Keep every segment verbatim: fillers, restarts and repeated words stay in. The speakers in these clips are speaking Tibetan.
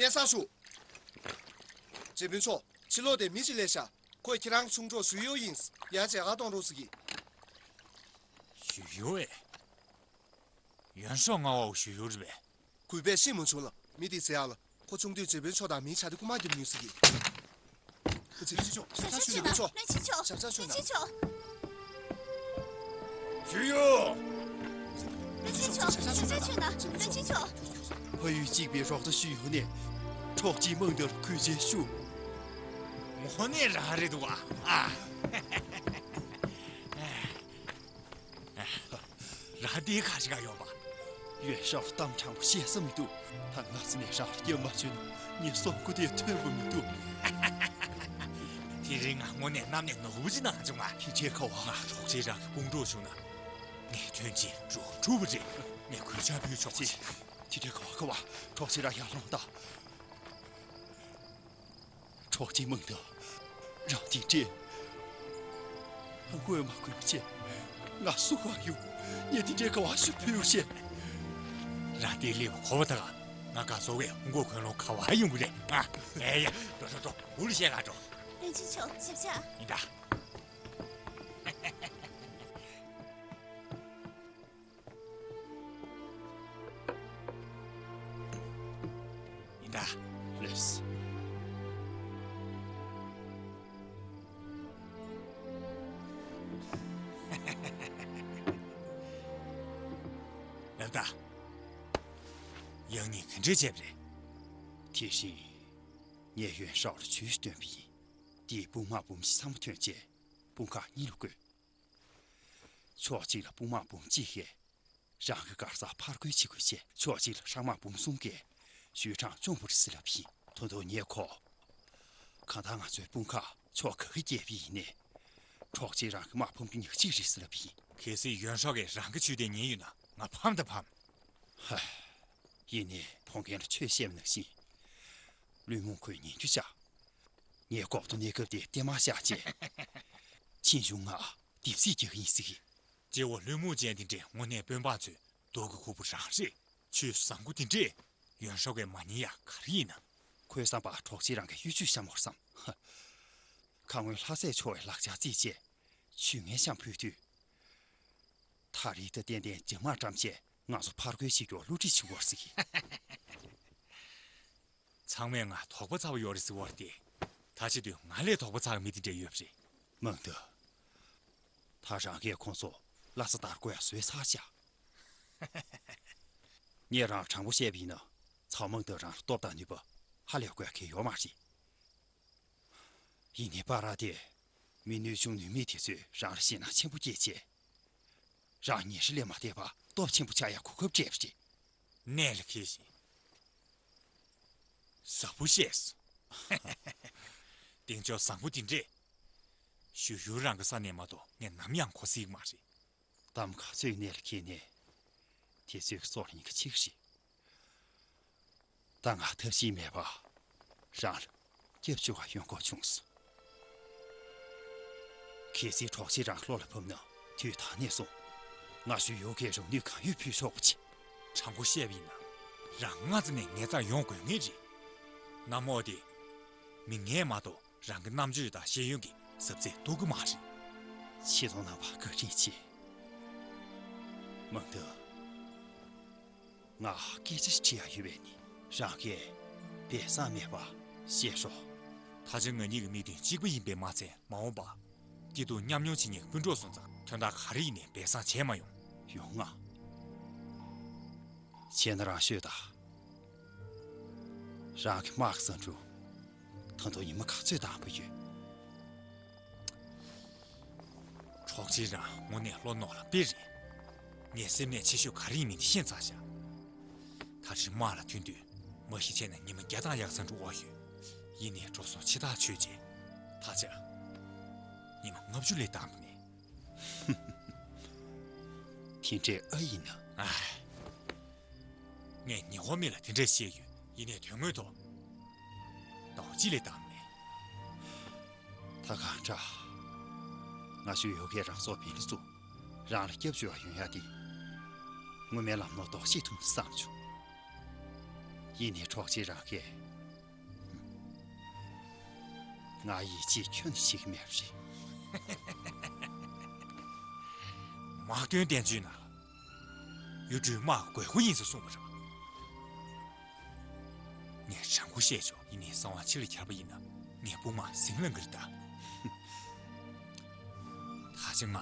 སྙན་སེང་ཞུ། བྱེད་དཔོན་མཆོག་ཕྱི་ལོགས་དེ་མི་ཞིག་སླེབས་ཤག་ཁོས་ཁྱེད་རང་གི་ཆུང་གྲོགས་ཞུ་ཡོ་ཡིན། ཡར་མཇལ་ཁ་གཏོང་རོགས་ཟེར་གི། ཞུ་ཡོ་ཨེ། ཡོན་ཧྲོ་ང་བའོ་ཞུ་ཡོ་རེད་པས། གུས་པས་ཤེས་མ་བྱུང་ལ། མི་དེ་ཟེར་ཡག་ལ། ཁོ་ཆུང་དུས་བྱེད་དཔོན་མཆོག་དང་མིའི་ཆ་དེ་རྐུ་མ་རྒྱབ་མྱོང་ཟེར་གི། ཁོ་ཚེ་ཕྱི་ཕྱོགས་ས་ཆ་ཤོད་ནས་ལོག་ཆོག་བློན་ཆེན་མཆོག་ཞབས་ཚ་ཞུས་ན། བློན་ཆེན་མཆོག་ཞུ་ཡོ། བློན་ཆེན་མཆོག་ཞབས་ཚ་ཞུས་ན། བློན་ཆེན་མཆོག་ཕ་ཡུལ་གཅིག་པའི་རོགས་ཏོ་ཞུ་ཡོ་ནས། གྲོགས་ཅིག་མང་དུ་གུས་བཅས་ཞུ། དངོས་གནས་རང་རེད་འདུག་ཨ། ཨ། ར་དེ་ག་ཞིག་ག་ཡོད་པ། ཡོན་ཧྲོ་གཏམ་དྲང་པོ་བཤད་ས་མི་འདུག་ད་ང་ཚོ་ནས་རང་ལ་སྐྱབས་མ་བཅོལ་ན་ངའི་སྲོག་མགོ་དེ་ཐོན་པ་མི་འདུག་དེ་རིང་ང་དངོས་གནས་གནམ་ནས་ནོར་བུ་ཅིག་ནང་བྱུང་ང་། དེ་འདྲའི་ཁ་བ། ང་གྲོགས་མཆོག་རང་གི་དཔུང་གྲོགས་བྱུང་ན། ངས་ཐོན་ཆེན་འགྲོ་ཐུབ་པ་རེད། ངས་གུས་ཕྱག་ཕུལ་ཆོག་ཅི། དེ་འདྲའི་ཁ་བ་ཁ་བ། གྲོགས་མཆོག་རང་ཡར་ལོངས་དང་། གྲོགས་ཅིག་མང་དུ། རང་དེ་འདྲས། ཧ་གོ་མ་གོ་བྱས། ང་སུ་གང་ཡོང་། ངས་དེ་འདྲས་ག་བ་ཞུ་ཕུལ་བྱས། རང་དེ་ལེབ་གོ་བ་ད། ང་ག་ཚོ་བས་ཧུང་གོ་གོན་ལོང་ག་བ་ཡོང་གི་རེད་ཨ། ཨེ་ཡ། འགྲོ་འགྲོ་འགྲོ། འུར་བཤད་ག་འགྲོ། བློན་ཆེན་མཆོག་ཞབས་ཆ། ཡིན་ད། ཡིན་ད། ལེས། ལབ་ད། ཡང་ནི་ག་འདྲས་བྱས་པ་རེད། དེ་བཞིན། ངས་ཡོན་ཧྲོ་ལ་ཇུས་ཤིག་བཏོན་པ་ཡིན། དེའི་དཔུང་དམག་འབུམ་གཅིག་ཚང་མ་ཐོན་རྗེས། དཔུང་ཁག་གཉིས་ལ་བགོས། ཕྱོགས་གཅིག་ལ་དཔུང་དམག་འབུམ་གཅིག་གིས་རང་གི་མགར་ས་ཕར་རྒོལ་བྱེད་དགོས་ཞེས། ཕྱོགས་གཅིག་ལ་ཧྲང་དམག་འབུམ་གསུམ་གྱིས་ཞུས་ཁྲང་བཅོམ་དགོས་རེད་ཟེར་ལབ་པ་ཡིན། ད་དུང་ངས་ཁོ། གང་ལྟར་ང་ཚོའི་དཔུང་ཁག་ཕྱོགས་ག་གིས་རྒྱས་པ་ཡིན་ནའི། གྲོགས་མཆོག་རང་གི་དམག་ཕམ་རྒྱུ་ཉག་གཅིག་རེད་ཟེར་ལབ་པ་ཡིན། གལ་སྲིད་ཡོན་ཧྲོ་གིས་རང་གི་ཇུས་གཏན་ཉན་ཡོད་ན་ང་ཕམ་དང་ཕམ། ཧ། ཡིན་ནའི་ཕོ་རྒན་ལ་ཁྱོས་བཤད་པ་ནང་བཞིན། བླུན་རྨོངས་ཁོས་ཉན་རྒྱུ་བྱ། ངས་ལྐོག་ཏུ་གནས་སྐབས་དེ་ལྟད་མོ་བཞག་རྗེས། ཆིན་ཞུང་ང་སྡེབ་གསིག་རྒྱག་གི་ཡིན་ཟེར་གི། སྐྱེ་བོ་བླུན་རྨོངས་ཅན་དེ་འདྲས་དངོས་གནས་དཔོན་པོ་ཚོའི་སྡུག་གི་ཁུར་པོ་རང་རེད། ཆུའི་བཟང་པོ་དེ་འདྲས་ཡོན་ཧྲོ་གིས་མ་ཉན་ཡག་ག་རེ་ཡིན་ན། ཁོའི་བསམ་པར་གྲོགས་མཆོག་རང་གིས་གཡོ་ཇུས་བཤམས་པར་བསམ། ཧ། ཁ་སྔོན་ལྷ་སྲས་མཆོག་གིས་ལག་ཆ་རྩིས་བྱས་ཆུ་ངན་བཤམས་ཕུལ་དུས། ད་རེས་ད་ཏན་ཏན་རྒྱ་དམག་བཀྲམ་བྱས་ང་ཚོ་ཕར་རྒོལ་བྱེད་རྒྱུར་བསླུ་བྲིད་བྱེད་དགོས་ཟེར་གི། ཚང་མས་ང་དོགས་པ་ཚ་བོ་ཡོད་རེད་ཟེར་བ་དེ། ད་བྱེད་དུས་ང་ལས་དོགས་པ་ཚ་བའི་མི་དེ་འདྲ་ཡོད་པ་རེད། མང་དུ། ད་རང་གིས་ཁོང་ཚོ་བླ་ས་ལྟར་བསྐོ་ཡག་བཟོས་ཚར་ཤག་ངས་རང་དྲང་པོ་བཤད་པ་ཡིན་ན། ཚང་མང་དུ་རང་ལ་སྟོབས་དང་ནུས་པ་ཧ་ལས་དགོས་མཁན་ཡོད་མ་རེད། ཡིན་ནའི་པ་ར་དེ། མི་ནུས་ཆུང་ནུས་མེད་དེ་ཚོས་རང་ལ་ཞེད་སྣང་ཆེན་པོ་སྐྱེས་བྱས། རང་ཉིན་ཧྲི་ལས་མ་བསྡད་པར་སྟོབས་ཆེན་པོ་ཆགས་ཡག་གོ་སྐབས་སྤྲད་པ་རེད། གནད་ལ་འཁེལ་ཞིང་། ཟབ་པོ་བཤད་སོང་། གདེང་འཇོག་བཟང་པོ་དེ་འདྲས། ཞུ་ཡུ་རང་གི་ས་ནས་མ་གཏོགས་ངས་ནམ་ཡང་གོ་སྲིད་མ་རེད། གཏམ་ག་ཚོད་གནད་ལ་འཁེལ་ནའི། དེ་ཚོའི་སྲོག་ལ་ཉེན་ཁ་ཆེ་གི་རེད། ད་ང་ཐབས་ཤེས་མེད་པར་རང་ལ་སྐྱབས་བཅོལ་བར་ཡོང་དགོས་བྱུང་སོང་། གལ་སྲིད་གྲོགས་མཆོག་རང་བློ་ལ་བབས་ན་དུས་ད་ནས་བཟུང་ང་ཞུ་ཡུ་གིས་རང་ནུས་གང་ཡོད་ཕུལ་ཆོག་པ་བྱེད། དྲང་པོ་བཤད་པ་ཡིན་ན་རང་སྔ་ཙམ་ནས་ངའི་རྩར་ཡོང་དགོས་ངེས་རེད། གནམ་འོག་དེ་མི་ངས་མ་གཏོགས་རང་གི་རྣམ་དཔྱོད་དང་ཤེས་ཡོན་གྱི་ཟབ་ཚད་རྟོགས་ཀྱི་མ་རེད། ཁྱེད་ཚོ་རྣམ་པར་བཀའ་དྲིན་ཆེ། མང་དུ། ང་སྐད་ཆ་ཞིག་དྲི་ཡ་ཡོད་པས་ནི། རང་གིས་སྦས་གསང་མེད་པ་བཤད་ཤོག་ད་ཆ་ང་གཉིས་ཀྱི་དམིགས་དོན་གཅིག་པ་ཡིན་པས་མ་ཚད་མ་འོངས་པ་སྐྱིད་སྡུག་མཉམ་མྱོང་བྱེད་མཁན་སྤུན་གྲོགས་སོང་ཙང་དོན་དག་ག་རེ་ཡིན་ནའི་སྦས་གསང་བྱས་མ་ཡོང་། ཡོང་ང་། བྱས་ན་རང་ཤོད་དང་། རང་གི་དམག་གི་ས་འབྲུ། ད་དུང་ཉི་མ་ག་ཚོད་འདང་པོ་ཡོད། གྲོགས་མཆོག་རང་དངོས་གནས་བློ་རྣོ་ལ་དཔེ་རེད། ངས་སེམས་ནད་ཆེ་ཤོས་ག་རེ་ཡིན་མིན་དེ་ཤེས་ཚར་ཤག་ད་ཕྱིར་དམག་ལ་ཐོན་དུས་མ་གཞི་བྱས་ན་ཉི་མ་བརྒྱ་དང་ཡག་ས་འགྲོ་བ་ཡོད། ཡིན་ནའི་འགྲོ་སོང་ཆེ་ཐག་ཆོད་རྗེས་ད་ཆ་ཉི་མ་ལྔ་བཅུ་ལས་འདང་པོ་མེད། དེ་འདྲའི་ཨ་ཡིན་ན། ཨ། ངས་ཉེ་འཁོར་མི་ལ་དེ་འདྲས་བཤད་ཡོད། ཡིན་ནའི་དོན་དངོས་ཐོག་ཟླ་བ་གཅིག་ལས་འདང་མེད། ད་གང་དྲག་ང་ཞུ་ཡུ་གིས་རང་སྲོག་འབེན་ལ་བཙུགས། རང་ལ་སྐྱབས་བཅོལ་བ་ཡོང་ཡ་དེ། སྔོན་མའི་ལམ་ནོར་དོགས་ཤེས་ཐུབ་ན་བསམ་བྱུང་། ཡིན་ནའི་གྲོགས་མཆོག་རང་གིས་ ང་ཡིད་ཆེས་ཁྱོན་ནས་བྱེད་ཀྱི་མེད་པ་རེད། དམག་དོན་བསྟན་བཅོས་ནང་ལ་གཡུ་སྒྲོན་དམག་གི་དགོས་མཁོ་ཡིན་ཟེར་གསུངས་པ་རེད། ངས་དྲང་པོ་བཤད་ཆོག་ཡིན་ནའི་གསང་བ་ཕྱི་ལ་གྱར་བ་ཡིན་ན་ངས་དཔུང་དམག་ཟིང་ལངས་ཀྱི་རེད་ད། ད་ཆ་ང་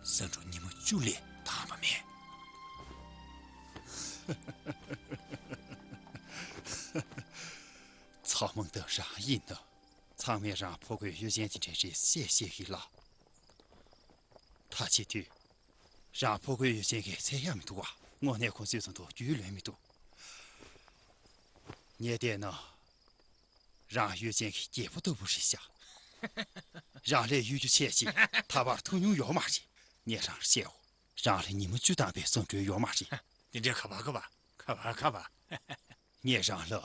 གསང་སྒྲུང་ཉི་མ་བཅུ་ལས་འདང་བ་མེད། ཚོགས་མང་དུ་རང་ཡིན་ནོ། ཚང་མས་རང་ཕོ་རྒོད་གཡུ་ཅན་དེ་འདྲ་རེད་ཅེས་བཤད་བཤད་ཀྱི་ལ། ད་བྱེད་དུས། རང་ཕོ་རྒོད་གཡུ་ཅན་གྱི་ཚད་ཡང་མི་འདུག་བ། དངོས་གནས་ཁོ་ཚོའི་ཚོགས་འདུ་རྒྱུས་ལོན་མི་འདུག་ངས་བལྟས་ན། རང་གཡུ་ཅན་གྱི་རྒྱལ་པོ་ལྟ་བུ་རེད་ཤག་རང་ལས་གཡོ་སྒྱུ་ཆེ་ཞིག་ད་བར་ཐུག་མྱོང་ཡོད་མ་རེད། ངས་རང་བཤད་འོ། རང་ལ་ཉི་མ་བཅུ་བཏང་བའི་གསང་སྒྲོན་ཡོད་མ་རེད། དེ་འདྲའི་ཁ་བ་ཁ་བ་ཁ་བ་ཁ་བ། ངས་རང་ལ།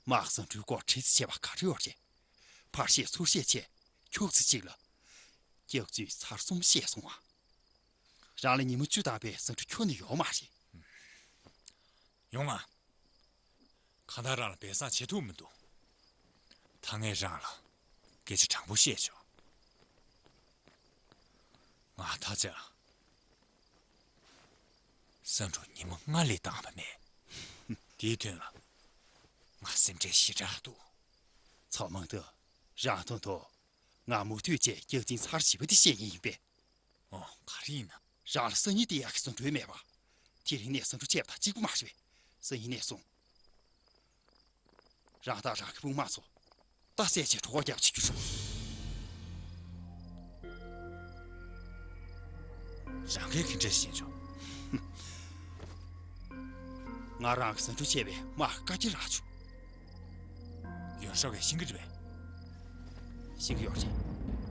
དམག་གསང་སྒྲོན་སྐོར་དྲི་ཙི་བྱས་པ་ག་རེ་ཡོད་རེད། ཕར་བཤད་ཚུར་བཤད་བྱས་ཁྱུག་ཙི་གཅིག་ལ། སྐྱག་རྫུན་ཚར་གསུམ་བཤད་སོང་ཨ། རང་ལ་ཉི་མ་བཅུ་བཏང་བའི་གསང་སྒྲོན་ཁྱོན་ནས་ཡོད་མ་རེད། ཡོང་ཨ། གང་ལྟར་རང་ལ་སྦས་གསང་བྱེད་ཐུབ་མི་འདུག་ད་ངས་རང་ལ་སྐད་ཆ་དྲང་པོ་བཤད་ཆོག་ང་ད་ཆ། གསང་སྒྲུང་ཉི་མ་ལྔ་ལས་འདང་བ་མེད། དེའི་དོན་ལ་ང་སེམས་ཁྲལ་ཞེ་དྲག་འདུག་ཚོགས་མང་དུ་རང་དོན་དུ་ང་མུ་མཐུད་བྱས་སྐྱག་རྫུན་ཚར་བཞི་པ་དེ་བཤད་མཁན་ཡིན་པས། ཨོ་ག་རེ་ཡིན་ན། རང་ལ་སང་ཉིན་དེ་ཡག་གི་གསང་སྒྲོན་མེད་པ། དེ་རིང་ནས་གསང་སྒྲུང་བྱས་པ་དང་གཅིག་པ་མ་རེད་པས། སང་ཉིན་ནས་བཟུང་། རང་དང་རང་གི་དཔུང་དམག་ཚོ་རྟ་བསད་བྱས་གྲོད་ཁོག་བརྒྱབ་བྱེད་རྒྱུ་རེད། རང་གིས་ག་འདྲ་ཤེས་བྱུང་། ང་རང་གི་གསང་སྒྲུང་བྱས་པའི་དམག་གི་བཀའ་རྒྱ་རག་བྱུང་། ཡོན་ཧྲའོ་གིས་ཤེས་ཀྱི་རེད་པས། ཤེས་ཀྱི་ཡོད་རེད།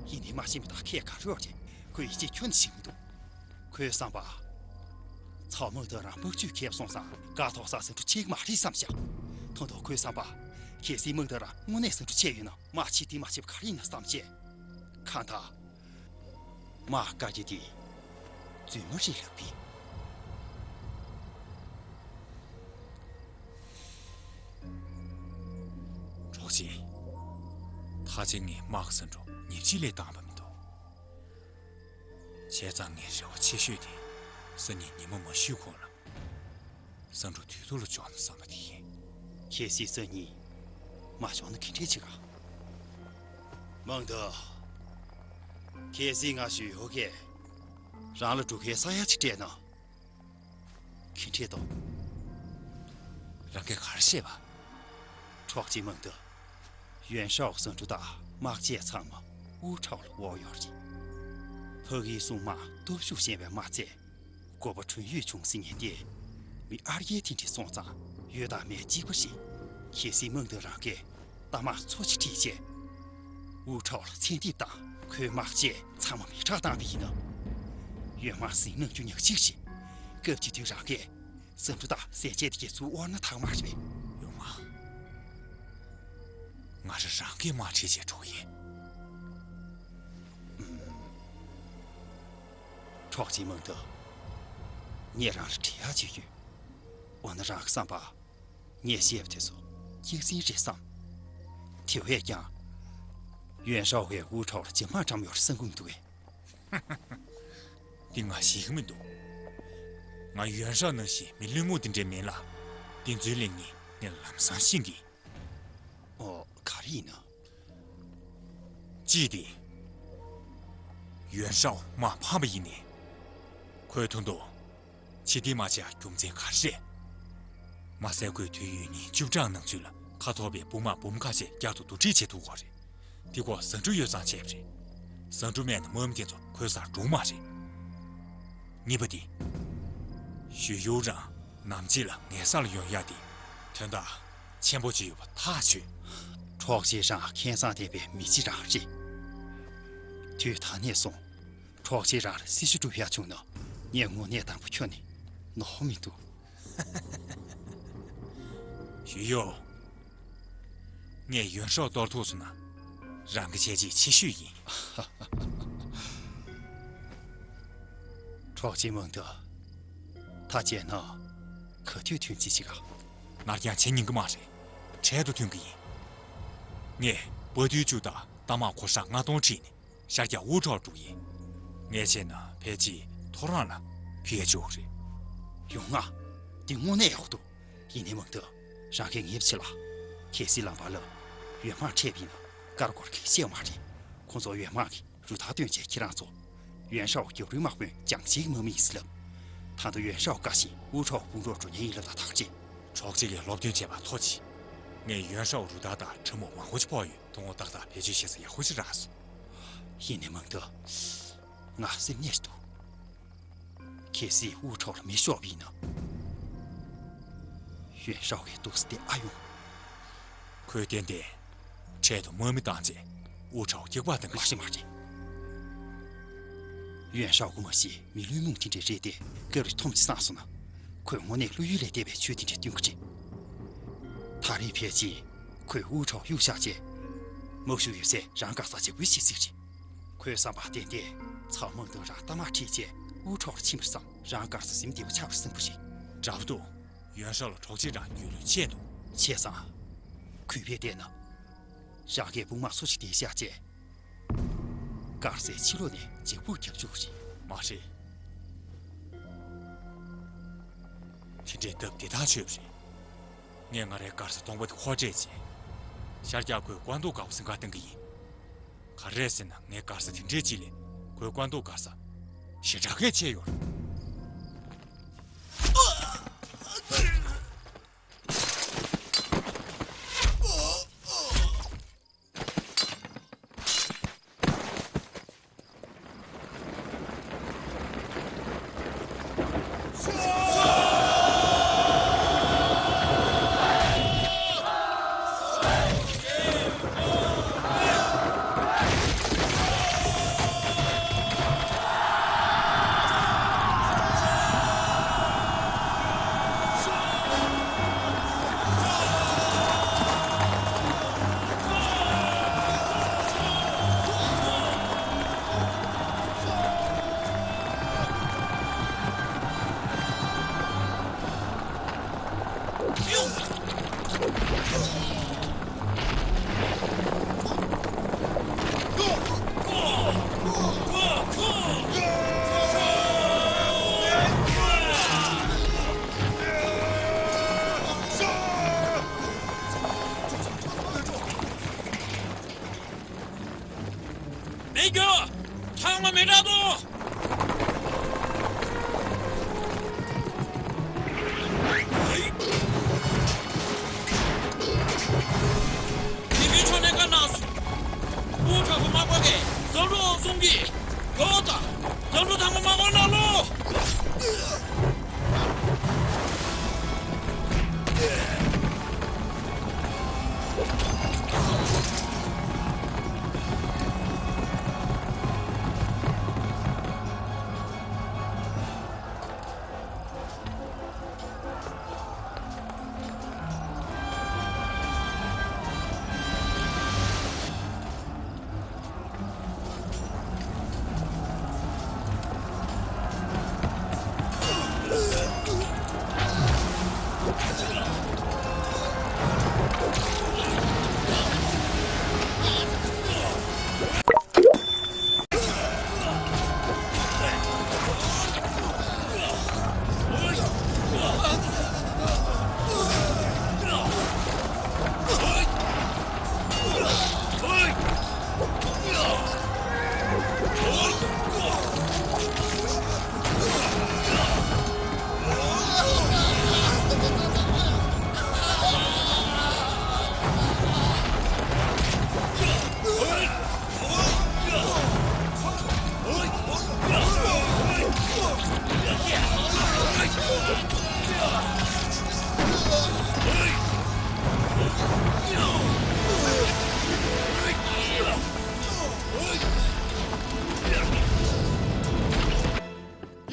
ཡིན་ནའི་མ་ཤེས་པ་དང་ཁྱད་ག་རེ་ཡོད་རེད། ཁོས་ཡིད་ཆེས་ཁྱོན་ནས་བྱེད་ཀྱི་མི་འདུག་ཁོའི་བསམ་པ། ཚོགས་མང་དུ་རང་དམག་ཇུས་ཁེབས་སོང་ཙང་དཀའ་ཐོག་ས་གསང་སྒྲུང་བྱེད་ཀྱི་མ་རེད་བསམ་བཞག་ཐོན་ཐོག་ཁོའི་བསམ་པ། གལ་སྲིད་མང་དུ་རང་དངོས་གནས་གསང་སྒྲུང་བྱས་ཡོད་ན་དམག་ཆེ་དེ་མ་ཆེ་བ་ག་རེ་ཡིན་ན་བསམ་བྱས། གང་ལྟར། དམག་བཀའ་རྒྱ་དེ་རྫུན་མ་རེད་ལབ་པས། གྲོགས་ཅན། ད་ཆ་ངས་དམག་གསང་སྒྲུང་ཉིན་གཅིག་ལས་འདང་བ་མི་འདུག་བྱས་ཙང་ངའི་རེ་བ་ཆེ་ཤོས་དེ་སང་ཉིན་ཉི་མ་མ་ཤོས་གོང་ལ་གསང་སྒྲུང་དུས་ཐོག་ལ་འབྱོར་ན་བསམ་པ་དེ་ཡིན། གལ་སྲིད་སང་ཉིན་མ་བྱུང་ན་ག་འདྲས་བྱེད་ག་མང་ཐོ། གལ་སྲིད་ང་ཞུ་ཡོད་གས། རང་ལ་འགྲོ་མཁན་ས་ཡ་གཅིག་སྤྲད་ན། ག་འདྲས་འདུག་རང་གིས་ག་རེ་བཤད་པ། གྲོགས་ཅན་མང་ཐོ། ཡོན་ཧྲའོ་གསང་སྒྲུང་དང་དམག་ཆས་ཚང་མ་ཝུའུ་ཁྲའོ་ལ་དབོར་ཡོད་རེད། ཕ་གིའི་སྲུང་དམག་སྟོབས་ཤུགས་ཞན་པའི་དམག་རྩལ། དགོས་པ་དྲུང་ཡོད་བྱུང་ཟིན་ངེས་ཏེ། མི་ཨར་ཡེ་དེ་འདྲས་སོང་ཙང་ཡོད་དང་མེད་གཅིག་པ་རེད། གལ་སྲིད་མང་ཐོ་རང་གིས་རྟ་དམག་ཚོ་ཆེ་ཁྲིད་བྱས། ཝུའུ་ཁྲའོ་ལ་མཚན་རྟགས་དང་ཁོའི་དམག་ཆས་ཚང་མ་མེ་སྲེག་བཏང་བ་ཡིན་ན། ཡོན་དམག་ཟིང་ནང་རྒྱུ་ཉག་གཅིག་རེད། སྐབས་དེ་དུས་རང་གིས་གསང་སྒྲུང་དང་ཟས་བཅད་དེ་གས་ཚུར་དབོར་ན་ཐག་མ་རེད་པས། ཡོང་ང་། ང་རང་རང་གི་དམག་ཁྲིད་བྱས་འགྲོ་གི་ཡིན། གྲོགས་ཅན་མང་ཐོ། ངས་རང་ལ་དྲི་ཡག་ཅིག་ཡོད། འོ་ན་རང་གི་བསམ་པ། ངས་བཤད་པ་དེ་ཚོ་སྐྱག་རྫུན་རེད་བསམ། དེ་བས་ཀྱང་། ཡོན་ཧྲའོ་གིས་ཝུའུ་ཁྲའོ་ལ་ཇེ་མང་བཀྲམ་ཡོད་རེད་བསམ་གྱི་མི་འདུག་གས། འདི་ང་ཤེས་ཀྱི་མི་འདུག་ང་ཡོན་ཧྲའོ་ནང་བཞིན་མི་བླུན་རྨོངས་དེ་འདྲ་མིན་ལ། དེ་ཚོའི་ལས་ངན་ངས་ལམ་སང་ཤེས་ཀྱི། ཨོ། ག་རེ་ཡིན་ན། གཅིག་དེ། ཡོན་ཧྲའོ་དམག་ཕམ་པ་ཡིན་ནའི། ཁོའི་དོན་དུ། ཕྱི་དེ་མ་བྱས་རྒྱུ་མཚན་ག་རེ་རེད། མ་ཟད་ཁོས་དུས་ཡུན་ཉིན་བཅུ་གྲངས་ནང་ཚུད་ལ་ཁ་ཐོར་བའི་དཔུང་དམག་འབུམ་ཁ་ཤས་བསྐྱར་དུ་བསྡུ་སྒྲིག་བྱེད་ཐུབ་ཀྱི་རེད། དེ་ཁོ་གསང་སྒྲུང་ཡོད་ཙང་བྱས་པ་རེད། གསང་སྒྲུང་མེད་ན་དམག་མི་དེ་ཚོ་ཁོའི་སར་འགྲོ་གི་མ་རེད། གཉིས་པ་དེ། ཞུས་ཡོའུ་རང་ནམ་ཕྱེད་ལ་ངའི་སར་ཡོང་ཡག་དེ་དོན་དག་ཆེན་པོ་ཅིག་ཡོད་པ་ཐག་ཆོད། གྲོགས་ཅན་རང་མཁས་མཛངས་ལྡན་པའི་མི་གཅིག་རང་རེད། དུས་ད་ནས་བཟུང་གྲོགས་ཅན་རང་ལ་སྲི་ཞུ་སྒྲུབ་ཡག་བྱུང་ན་ངས་དངོས་གནས་དང་པོ་ཁྱོན་ནས་ནོར་མི་འདུག་ཞུས་ཡོའུ། ངས་ཡོན་ཧྲའོ་གཏོར་ཐུབ་སོང་ན། རང་གི་བྱས་རྗེས་ཆེ་ཤོས་ཡིན། གྲོགས་ཅན་མང་ཐོ། ད་བྱས་ན། ག་དུས་ཐོན་རྩིས་བྱེད་ག་ནར་ཀྱང་བྱེད་ཉན་གི་མ་རེད། འཕྲལ་དུ་ཐོན་གི་ཡིན། ངས་དཔའ་རྟུལ་བཅུ་དང་རྟ་དམག་གོ་ཧྲང་ལྔ་སྟོང་ཁྲིད་ནས་ཤར་རྒྱག་དབུ་ཁྲོད་འགྲོ་གི་ཡིན། ངས་བྱས་ན་ཕལ་ཆེར་ཐོ་རངས་ལ་ཕེབས་ཆོག་རེད། ཡོང་ང་། འདི་དངོས་གནས་ཡག་པོ་འདུག་ཡིན་ནའི་མང་ཐོས། རང་གིས་ངེས་པ་བྱེད་ལ། གལ་སྲིད་ལམ་བར་ལ་ཡོན་མང་འཕྲད་པ་ཡིན་ན་དཀར་སྐོར་གྱིས་ཤེས་མ་རེད། ཁོང་ཚོ་ཡོན་མང་གིས་རུ་ཐག་བཏོན་བྱས་ཁྱེད་རང་ཚོ་ཡོན་ཧྲའོ་རྒྱབ་རུའི་དམག་དཔོན་ལྗང་ཆེའི་དམག་མི་ཡིན་ཟེར་ལབ། ད་དུང་ཡོན་ཧྲའོ་དགའ་བཞིན་དབུ་ཁྲོད་དཔུང་གྲོགས་འགྲོ་མཁན་ཡིན་ལབ་ན་ཐག་བཅད། གྲོགས་གཅིག་གིས་སློབ་སྟོན་བྱས་པ་ཐུགས་རྗེ་ཆེ། ངས་ཡོན་ཧྲའོ་རུ་ཐག་དང་ཁྲབ་མོ་མང་པོ་ཞིག་ཕོག་ཡོད། དུང་འོག་ཏག་ཏག་བེད་སྤྱོད་བྱེད་ས་ཡག་པོ་ཞིག་རག་སོང་། ཡིན་ནའི་མང་ཐོས། ང་སེམས་ནད་ཞིག་འདུག་གལ་སྲིད་དབུ་ཁྲོད་ལ་མེ་ཤོར་བ་ཡིན་ན། ཡོན་ཧྲའོ་གིས་འདུག་སེ་བསྡད་ཨ་ཡོང་། ཁོས་ཏན་ཏན་འཕྲལ་དུ་དམག་མི་བཏང་རྗེས་དབུ་ཁྲོད་སྐྱག་པ་བཏང་གི། མ་རེད་མ་རེད། ཡོན་ཧྲའོ་གོ་མ་ཤེས་མི་བླུན་རྨོངས་དེ་འདྲ་རེད་དེ། སྐབས་རེ་འཐོམ་གྱིས་སངས་སོང་ན། ཁོས་དངོས་གནས་བློ་ཡུལ་ལས་འདས་པའི་ཆོས་དེ་འདྲ་སྟོན་གྱི་རེད། ད་རེས་ཕལ་ཆེར་ཁོས་དབུ་ཁྲོད་གཡུག་བཞག་རྗེས། དམག་ཤུགས་ཡོད་ཚད་རང་དགའ་ས་ཇེ་རྒོད་བྱེད་སྲིད་ཀྱི་རེད། ཁོའི་བསམ་པར་བརྟེན་ཏེ། ཚང་མ་དང་རང་རྟ་དམག་ཁྲིད་རྗེས་དབུ་ཁྲོད་ལ་ཕྱིན་པར་བསམ། རང་དགའ་ས་ཟིན་བདེ་པོ་ཆགས་པར་བསམ་གྱི་རེད། འདྲ་པོ་འདུག་ཡོན་ཧྲའོ་ལ་གྲོགས་གཅིག་རང་རྒྱུས་ལོན་ཆེ་འདུག་བྱས་ཙང་། གུས་པས་བལྟས་ན། རང་གིས་དཔུང་དམག་སུ་ཞིག་བསྡད་བཞག་རྗེས། དཀར་སའི་ཕྱི་ལོགས་ནས་འཇབ་འབུར་རྒྱབ་བཅུག་རེད། མ་རེད། དེ་འདྲའི་སྟབས་བདེ་ཐག་ཆོད་པ་རེད། ངས་ང་རའི་དཀར་ས་སྟོང་པ་དེ་ཁོ་སྤྲད་རྗེས། ཤར་རྒྱག་ཁོས་བཀའ་འདུག་དཀར་པོ་སེམས་ཁར་བཏང་གི་ཡིན། ག་རེ་རེད་ཟེར་ན། ངའི་དཀར་ས་དེ་འདྲའི་ཅིག་ལས་ཁོའི་བཀའ་འདུག་དཀར་ས་ཞེ་དྲག་གལ་ཆེ་ཡོད་རེད། མེ་རྒྱོ། ཚང་མ་མེ་སྲེག་གཏོང་། དེ་མིན་ཕྱོགས་ནས་བཀའ་གནང་སོང་། དབུ་ཁྲོད་ཀྱི་དམག་པ་གིས་ཟམ་འཕྲུ་འོག་སོང་གི། གོ་དང་། ཟམ་འཕྲུ་ཚང་མ་དམག་སྒར་ནང་སློག།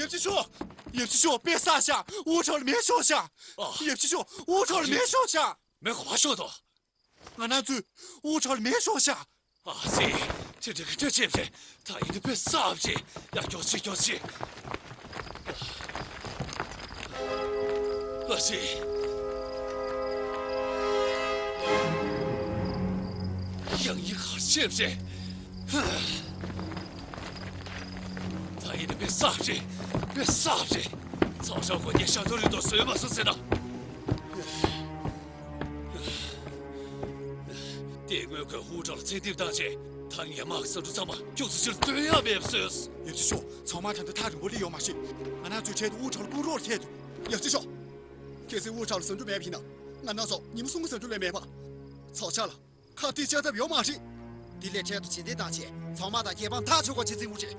ཡབ་ཆེན་ཤོ། ཡབ་ཆེན་ཤོ། དཔེ་བསགས་ཤག་དབུ་ཁྲོད་ལ་མེ་ཤོར་ཤག་ཨ། ཡབ་ཆེན་ཤོ། དབུ་ཁྲོད་ལ་མེ་ཤོར་ཤག་མེ་ག་པར་ཤོར་འདུག་ང་རང་ཚོའི་དབུ་ཁྲོད་ལ་མེ་ཤོར་ཤག་ཨ་ཙི། དེ་འདྲ་གི་སྐྲ་ཆེན་རེད། ད་ཡིན་དུས་དཔེ་བསགས་པ་ཅིག་ཡ། མགྱོགས་ཅིག་མགྱོགས་ཅིག་ཨ་ཙི། ཡང་ཡིན་གར་ཤེས་རེད། ད་ཡིན་ན་དཔེ་བསགས་རེད། དཔེ་བསགས་རེད། ཚོགས་ཆང་གོ་ངས་ཤ་ཐོ་རི་དོ་བཟོས་མ་སོང་ཟེར་ན། དེ་སྔོན་ཁོས་ཨུ་ཁྲའོ་ལ་བཙན་འདེབས་བཏང་རྗེས་ད་ངས་དམག་ཟ་འབྲུ་ཚང་མ་ཁྱུག་ཙམ་ཕྱིར་སྟོན་ཡག་མེད་བཟོས། ཡབ་རྗེ་ཤོག་ཚང་མ་ད་ལྟ་ཐག་རིང་པོ་སླེབས་ཡོད་མ་རེད། ང་རང་ཚོའི་གྲལ་དུ་ཨུ་ཁྲའོ་ལ་སྐུ་རོགས་ཐད་དུ། ཡབ་རྗེ་ཤོག་གལ་སྲིད་ཨུ་ཁྲའོ་ལ་ཟ་འབྲུ་མེད་པ་ཡིན་ན། ང་རང་ཚོ་ཉིན་མོ་གསུམ་ཟ་འབྲུ་ལེན་མེད་པ། ཚོགས་ཆང་ལ་ཁ་གཏད་བྱ་ཐབས་ཡོད་མ་རེད། འདི་ལས་འཕྲལ་དུ་རྗེས་འདེད་བཏང་བྱས་ཚང་མ་དང་ཁྱད་པར་ཐག་ཆོད་པ་བྱེད་རྩིས་འུ་ཁྲིད།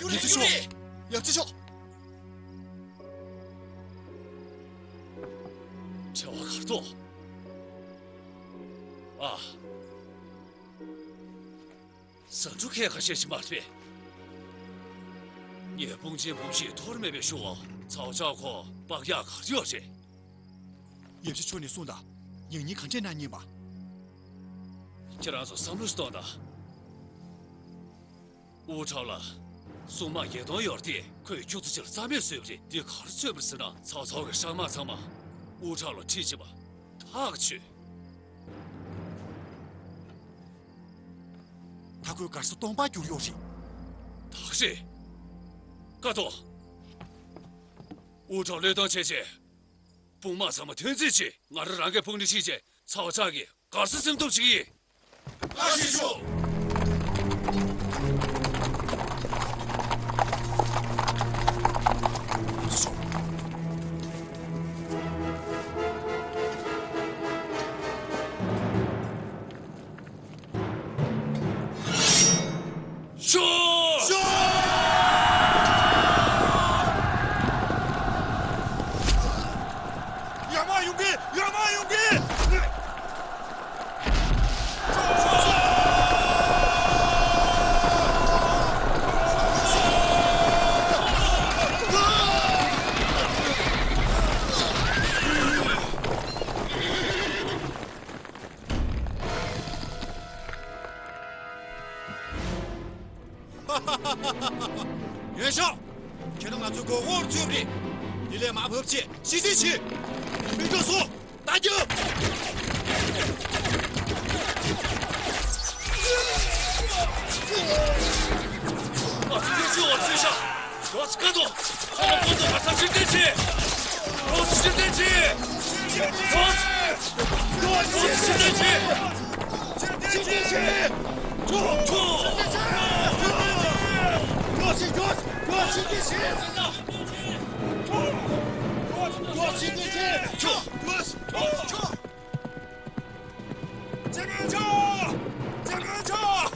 ཡབ་རྗེ་ཤོག་ཡབ་རྗེ་ཤོག་བྲེལ་བ་གར་དོ། ཨ། ཟ་འབྲུ་ཁལ་ཁ་ཤས་ཤིག་མ་རེད་པས། ངས་དཔུང་ཆེན་འབུམ་བཞི་འཐོར་མེད་པའི་ཤུ་བ་ཚའོ་ཅའོ་ཁོ་སྤག་ཡག་གར་ཡོད་རེད། ཡབ་རྗེ་མཆོག་ནས་གསུངས་དང་། ཡང་སྙིང་ག་འདྲས་གནང་སྙིང་པ། ཁྱེད་རང་ཚོ་བསམ་བློ་ཞིག་གཏོང་དང་། ཨུ་ཁྲའོ་ལ་སྲུང་དམག་བརྒྱད་སྟོང་ཡོད་དེ་ཁོས་ཁྱུག་ཙམ་ཕྱིར་རྩ་མེད་བཟོས་པ་རེད། འདི་ག་རེ་མཚོན་པ་རེད་ཟེར་ན། ཚའོ་ཚའོ་གི་ཤ་དམག་ཚང་མ་ཨུ་ཁྲའོ་ལ་ཁྲིད་ཕྱིན་པ་ཐག་ཆོད། ད་ཁོས་མགར་ས་སྟོང་པར་བསྒྱུར་ཡོད་རེད། ད་རེད། ཀ་ཏོ། ཨུ་ཁྲའོ་བློས་གཏོང་བྱས་རྗེས། དཔུང་དམག་ཚང་མ་ཐོན་རྩིས་བྱེད། ང་རང་རང་གི་དཔུང་སྒྲིག་ཁྲིད་རྗེས་ཚའོ་ཅའོ་གིས་མགར་ས་ཟིན་ཐུབ་བྱེད་ཀྱི་ཡིན། བཀའ་དྲིན་ཆེ། ཤོག་ཤོག་ཡར་མར་ཡོང་གི་ཡར་མར་ཡོང་གི་ཡོན་ཤོག་ཁྱེད་རང་ང་ཚོའི་མགོ་སྐོར་ཚུད་རེད། འདི་ལས་མ་བབས་ཆེད་ཤི་གསོན་བྱེད། མི་འགྲོ་སོང་། རྟ་རྒྱུག་ང་ཚོ་ཡོད་ཚུལ་བ་ཚུལ་ཤ། ཡོད་ཚུལ་ཀ་དོ། ཁོ་ལ་ཀོན་དོ་ག་ས་ཕྱིར་འཐེན་བྱེད། ཡོད་ཚུལ་ཕྱིར་འཐེན་བྱེད། ཡོད་ཚུལ། ཡོད་ཚུལ་ཕྱིར་འཐེན་བྱེད། ཕྱིར་འཐེན་བྱེད། ཁྱོ། ཁྱོ། ཡོད་ཚུལ་ཡོད་ཚུལ་ཕྱིར་འཐེན་བྱེད། ཁྱོ། ཁྱོ་ཕྱིར་འཐེན་བྱེད། ཁྱོ། ཁྱོ། ཁྱོ། སྤྱི་དཔོན་མཆོག་སྤྱི་དཔོན་མཆོག་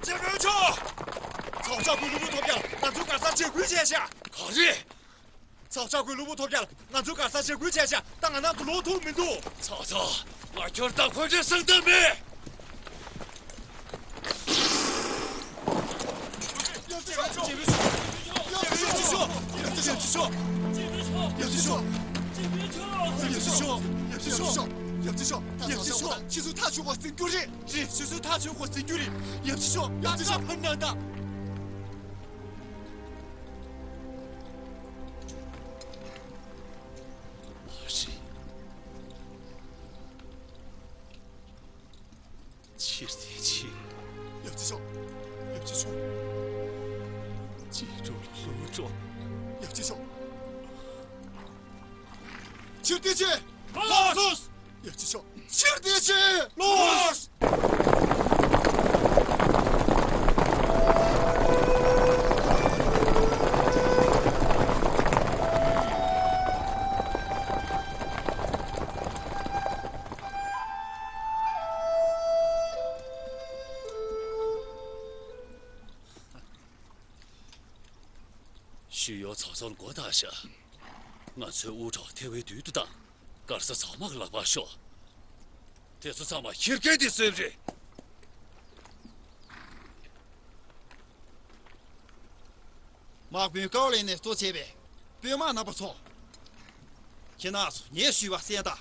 སྤྱི་དཔོན་མཆོག་ཚོགས་བཅར་ཁོས་ལུས་པོ་ཐོབ་རྒྱལ་ང་ཚོའི་གར་སར་འཇབ་རྒོལ་བྱས་ཤག་ག་རེ། ཚོགས་བཅར་ཁོས་ལུས་པོ་ཐོབ་རྒྱལ་ང་ཚོའི་གར་སར་འཇབ་རྒོལ་བྱས་ཤག་ད་ང་རང་ཚོ་ལོག་ཐུབ་མི་འདུག་ཚོགས་གཙོ། ང་ཁྱོད་དང་ཁོ་འདྲའི་སེམས་ཁྲལ་མེད། ཡབ་རྗེ་ཤོག་ཡབ་རྗེ་ཤོག་ཡབ་རྗེ་ཤོག་ཡབ་རྗེ་ཤོག་ཡབ་རྗེ་ཤོག་ཡབ་རྗེ་ཤོག་ཡབ་རྗེ་ཤོག་ཡབ་རྗེ་ཤོག་ཕྱི་སོ་ཐག་ཆོད་པ་ཟིན་རྒྱུ་རེད། རེད། ཕྱི་སོ་ཐག་ཆོད་པ་ཟིན་རྒྱུ་རེད། ཡབ་རྗེ་ཤོག་ཡབ་རྗེ་ཤོག་ཕར་ནང་དང་། མ་རེད། ཕྱིར་འཐེན་བྱེད། ཡབ་རྗེ་ཤོག་ཡབ་རྗེ་ཤོག་ཅེ་ཀྲུའུ་ལ་བསླུ་བྲིད། ཡབ་རྗེ་ཤོག་ཕྱིར་འཐེན་བྱེད། ལགས་སོ། ཡབ་རྗེ་ཤོག་ཕྱིར་འཐེན་བྱེད། ལགས་སོ། ཞུ་ཡོ་ཚོགས་གཙོར་མགོ་བཏགས་ཤག་ང་ཚོའི་དབུ་གྲོགས་ཐེ་བའི་དུས་དུ་བཏང་། གར་ས་ཚང་མ་གི་ལག་པར་ཤོག་དེ་ཚོ་ཚང་མ་ཁྱེར་མཁན་དེ་ཚོའི་རེད། དམག་དཔོན་ཀའོ་ལེན་ནས་གཙོ་བྱས་པའི་དཔོན་དམག་རྣམ་པ་ཚོ། ཁྱེད་རྣམ་ཚོ་ངས་ཞུས་པ་གསན་དང་།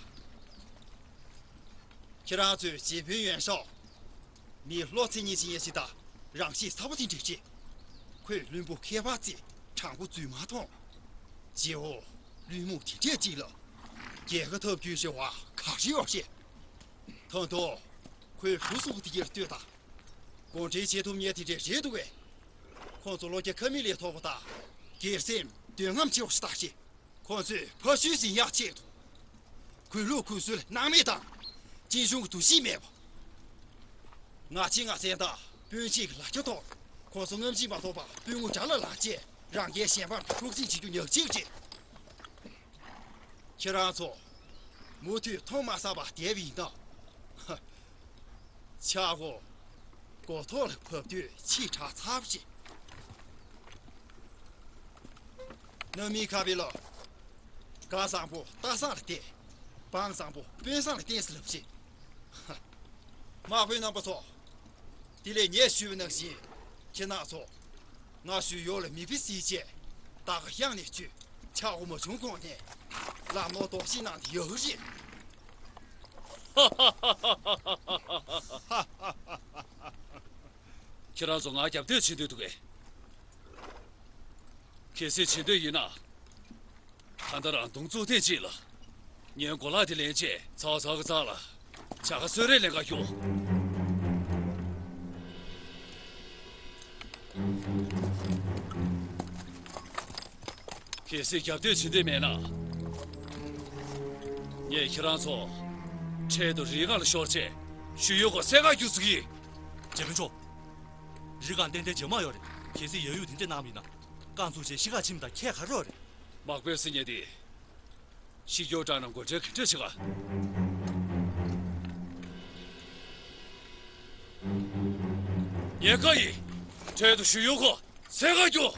ཁྱེད་རང་ཚོའི་རྗེ་དཔོན་ཡོན་ཤའོ། མི་བློ་ཚད་ཉེ་ཆེ་ཉེ་ཞིག་དང་རང་གཤིས་ཚ་པོ་དེ་འདྲ་ཅིག་ཁོས་བླུན་པོ་ཁྱད་པར་བརྩི། དྲང་པོ་རྫུན་མ་མཐོང་། རྗེ་བོ། བླུན་རྨོངས་དེ་འདྲ་ཅིག་ལ། རྒྱལ་ཁ་ཐོབ་རྒྱུའི་རེ་བ་ག་རེ་ཡོད་རེད། ད་དུང་། ཁོས་བུ་སོགས་དེ་གར་ལྟོས་དང་། དགོངས་འགྲེལ་བྱེད་ཐུབ་མཁན་དེ་འདྲས་རེད་འདུག་གས། ཁོང་ཚོ་བློ་རྒྱ་ཁ་མིག་ལས་མཐོ་བ་དང་། སྒེར་སེམས་འདོད་རྔམ་ཆེ་བ་ཞིག་བཏགས་ཤིང་། ཁོང་ཚོས་ཕ་ཤུལ་ཟིན་ཡག་ཆེད་དུ། གུས་ལུགས་གུས་སྲོལ་སྣང་མེད་དང་། སྤྱི་གཞུང་གི་འདུ་ཤེས་མེད་པ། ང་ཆེ་ང་བཙན་དང་དཔོན་ཆེ་གི་ལ་རྒྱ་ཐོག་ཁོང་ཚོ་རྔམ་བརྗིད་མ་ཐོབ་པར་དཔོན་ངོ་དགྲ་ལ་ལངས་བྱས་རང་རྒྱལ་གཞན་ཕམ་གྱི་འཁྲུག་འཛིང་བྱེད་རྒྱུ་ཉག་གཅིག་རེད། ཁྱེད་རང་ཚོ་མུ་མཐུད་མཐོང་མ་བསམ་པར་བསྡད་པ་ཡིན་ན། ཆག་སྒོ་མགོ་ཐོག་ལ་བབས་དུས་ཕྱིས་དྲག་ཚར་བ་རེད། ནམ་མི་ཁ་བའི་ལོ། གང་བཟང་པོ་རྟ་བཟང་ལ་བརྟེན། བང་བཟང་པོ་དཔོན་བཟང་ལ་བརྟེན་ཟེར་ལབ་ཅིང་། དམག་དཔོན་རྣམ་པ་ཚོ། དེ་ལས་ངས་ཞུས་པ་ནང་བཞིན་ཁྱེད་རྣམ་ཚོ་ང་ཞུ་ཡོག་ལ་མི་ཕི་སི་བྱས་ད་ག་གཡང་ནས་བཅུས་ཆག་སྒོ་མ་བྱུང་གོང་ནས་ལམ་ལོག་རྡོག་ཤིག་གནང་དེ་ཡག་རེད། ཁྱེད་རང་ཚོ་ང་རྒྱབ་གཏོད་བྱེད་འདོད་འདུག་གས། གལ་སྲིད་བྱེད་འདོད་ཡིན་ན། ད་ལྟ་རང་གདོང་བཙུགས་ཐེངས་གཅིག་ལ། ངའི་གོ་ལག་དེ་ལེན་ཆེད་ཚ་བ་ཚ་གི་ཚ་ལ། བྱ་དགའ་གསོལ་རས་ལེན་ག་ཤོག་གལ་སྲིད་རྒྱབ་གཏོད་བྱེད་འདོད་མེད་ན། ངས་ཁྱེད་རང་ཚོ་འཕྲལ་དུ་རི་སྒང་ལ་ཤོར་ཆེད་ཞུ་ཡོག་གོ་སེ་ག་རྒྱུག་ཚུགས་ཀྱི། རྗེ་དཔོན་མཆོག་རི་སྒང་ཏན་ཏན་བྱེ་མ་ཡོད་རེད། གལ་སྲིད་ཡ་ཡུག་དེ་འདྲ་གནང་མིན་ན། རྐང་ཚུགས་བྱས་ཤི་ཁ་ཕྱིན་དང་ཁྱད་ག་རོགས་རེད། དམག་དཔོན་ཟེར་མཁན་དེ། ཤི་སྐྱོ་དྲག་ན་མགོ་ཁྲལ་ག་འདྲ་བྱེད་ག་ཉེན་ཁ་ཡིན། འཕྲལ་དུ་ཞུ་ཡོག་གོ་སེ་ག་རྒྱུག་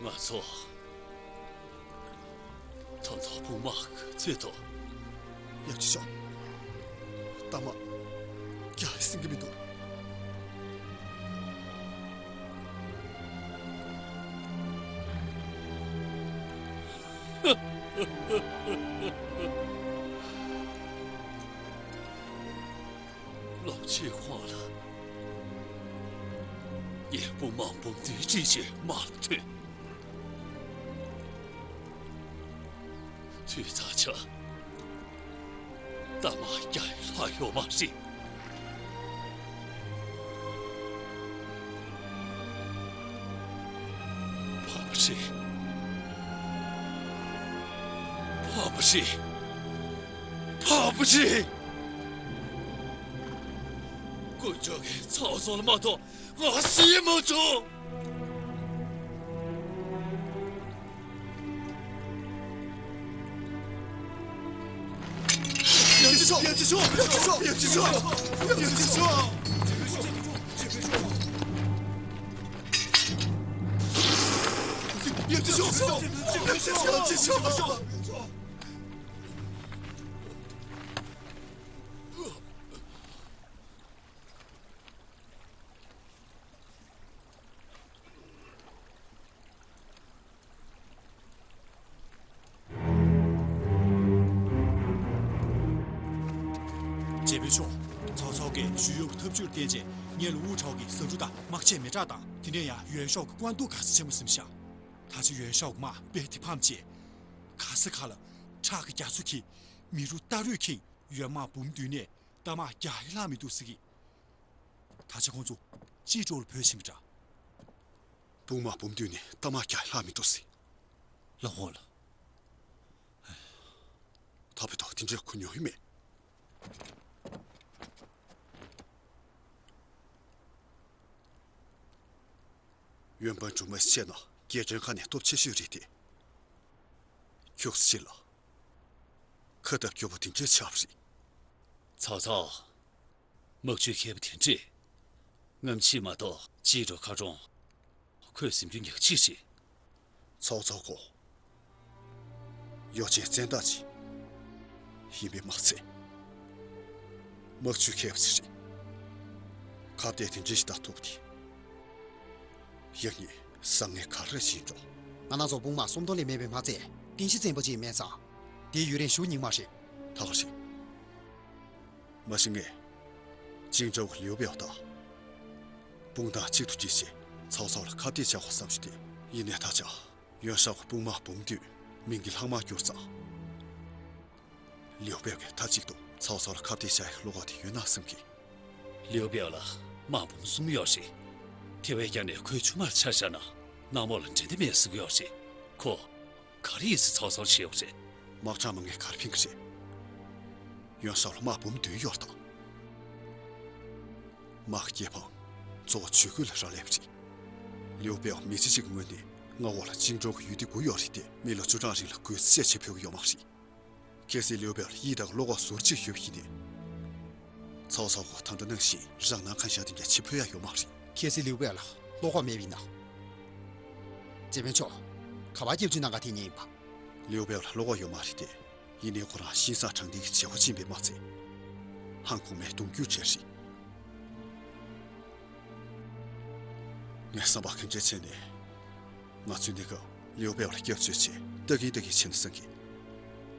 ང་ཚོ་ད་ལྟ་དཔུང་དམག་གི་ཚུལ་དུ། ཡབ་ཆེ་ཤོག་རྟ་དམག་རྒྱག་ཟིན་གྱི་མི་འདུག་ལོ་ཕྱེད་གོང་ལ་ངས་དཔུང་དམག་འབུམ་བདུན་ཁྲིད་བྱས་དམག་ལ་ཐོན། དུས་ད་ཆ་རྟ་དམག་བརྒྱ་ཡི་ལྷག་ཡོད་མ་རེད། ཕ་མ་རེད། ཕ་མ་རེད། ཕ་མ་རེད། དཀོན་མཆོག་གིས་ཚ་བ་ཚོ་ལ་མ་གཏོགས་ང་ཤི་མ་བྱུང་། རྗེ་དཔོན་མཆོག་ཚོགས་གཙོ་གིས་ཞུ་ཡོག་གི་ཐབས་ཇུས་ལ་བརྟེན་བྱས་ངེད་ལ་དབུ་ཁྲའོ་གི་ཟ་འབྲུ་དང་དམག་ཆས་མེ་སྲེག་དང་། དེ་ནས་ཡང་ཡོན་ཤོག་གི་བཀའ་འདུག་ག་ས་ཆེན་པོ་ཟིན་ཤག་ད་ཆ་ཡོན་ཤོག་གི་དམག་དཔེ་དེ་ཕམ་བྱས། ག་ས་ག་ལ་ཁྲག་གི་རྒྱ་མཚོ་འཁྱིལ། མི་རུ་རྟ་རུས་འཁྱིལ། ཡོན་དམག་འབུམ་བདུན་ནས་རྟ་དམག་བརྒྱ་ཡི་ལྷག་མི་འདུག་ཟེར་གི། ད་ཆ་ཁོང་ཚོ་ཅི་ཀྲོའུ་ལ་བྲོས་ཕྱིན་པ་འདྲ། དཔུང་དམག་འབུམ་བདུན་ནས་རྟ་དམག་བརྒྱ་ལྷག་མི་འདུག་ཟེར། ལགས་འོང་ལགས། དེ་འདྲའི་གོ་མྱོང་ཡོད་མེད། ཡོན་པན་སྒྲོལ་མ་བཤད་ན་རྒྱལ་ཕྲན་ཁག་ནས་སྟོབས་ཆེ་ཤོས་རེད་དེ། ཁྱོད་ཚོ་ཕྱི་ལ་ཁ་སྟབས་སྐྱོ་པོ་དེ་འདྲའི་ཆགས་པ་རེད། ཚའོ་ཚའོ། དམག་ཇུས་མཁས་པ་དེ་འདྲས། རྔམ་བརྗིད་མ་གཏོགས་ཅིའི་འགྲོ་ཁ་གྲོང་། ཁོས་ཟིན་རྒྱུ་ཉག་གཅིག་རེད། ཚའོ་ཚའོ་ཁོ། ཡོ་ཅན་བཙན་བདག་ཅིག་ཡིན་པས་མ་ཚད། དམག་ཇུས་མཁས་པ་ཅིག་རེད། ཁ་གཏད་དེ་འདྲ་ཞིག་བཏགས་ཐུབ་པ་དེ། ཡག་ཉེས་བཟང་ངན་ག་རེ་ཡིན་འགྲོ། ང་རང་ཚོ་དཔུང་དམག་སུམ་སྟོང་ལས་མེད་པས་མ་ཚད། རྟེན་གཞི་བཙན་པོ་ཅིག་མེད་ཙང་། དེའི་ཡུན་རིང་བཞུགས་སྙིང་མ་རེད། ད་ག་རེད། མ་གཞི་ངས་ཅིང་ཀྲོའུ་ལིའུ་པའོ་དང་དཔུང་དམག་གཅིག་ཏུ་སྒྲིལ་བྱས་ཚའོ་ཚའོ་ལ་ཁ་གཏད་བཅག་དགོས་བསམ་ཞུ་དེ། ཡིན་ནའི་ད་ཆ་ཡོན་ཧྲའོ་གི་དཔུང་དམག་འབུམ་འདུས་མིང་གི་ལྷག་མ་གྱུར་ཙང་། ལིའུ་པའོ་གིས་མཐའ་གཅིག་ཏུ་ཚའོ་ཚའོ་ལ་ཁ་གཏད་བཅག་ཡག་བློ་ཁོག་དེ་ཡོད་ན་བསམ་གི། ལིའུ་པའོ་ལ་དམག་འབུམ་གསུམ་ཡོད་རེད། དེ་བས་ཀྱང་ནས་ཁོའི་ཆུང་མར་ཆ་བཞག་ན་གནམ་འོག་ལ་འགྲན་ཟླ་མེད་ཟེར་གི་ཡོད་རེད། ཁོ། ག་རེ་ཡིན་ཟེར་ཚའོ་ཚའོ་བྱེད་ཡོད་རེད། དམག་གྲངས་མང་ངས་ག་རེ་ཕན་གི་རེད། ཡོན་ཧྲའོ་ལ་དམག་འབུམ་བདུན་ཡོད་རེད་ད། དམག་གི་རྒྱལ་འཕང་གཙོ་བོ་ཇུས་འགོད་ལ་རག་ལས་པ་རེད། ལིའུ་པའོ་མི་ཚེ་གཅིག་གི་སྔོན་ནས་མངའ་འོག་ལ་ཅིང་ཀྲོའུ་གི་ཡུལ་སྡེ་དགུ་ཡོད་རེད་དེ། མི་ལོ་བཅུ་གྲངས་རིང་ལ་རྒུད་ཚད་ཆེ་ཕོད་ཀྱི་ཡོད་མ་རེད། གལ་སྲིད་ལིའུ་པའོ་ལ་ཡིད་དང་བློ་ཁོག་ཟུར་གཅིག་ཡོད་པ་ཡིན་ནའི། ཚའོ་ཚའོ་ཁོ་ད་ལྟ་ནང་བཞིན་རང་སྣང་གང་ཤར་དེ་འདྲ་བྱེད་ཕོད་ཡག་ཡོད་མ་རེད། གལ་སྲིད་ལིའུ་པའོ་ལ་བློ་ཁོག་མེད་པ་ཡིན་ན། བྱེད་མི་ཆོག་ག་པར་སྐྱབས་བཅོལ་གནང་ག་དེ་ཉིད་ཡིན་པ། ལིའུ་པའོ་ལ་བློ་ཁོག་ཡོད་མ་རེད་དེ། ཡིན་ནའི་ཁོ་རང་ཤིང་བཟའ་དྲང་བདེན་གྱི་བྱེད་སྒོ་ཕྱིན་པས་མ་ཚད། ཧང་གོང་མའི་གདུང་རྒྱུད་བྲལ་རེད། ངས་བསམ་པ་ག་འདྲས་བྱས་ནས། ང་ཚོའི་གནས་སྐབས་ལིའུ་པའོ་ལ་སྐྱབས་བཅོལ་ཆེད་ལྟ་གིན་ལྟ་གིན་བྱས་ནས་བསམ་གི།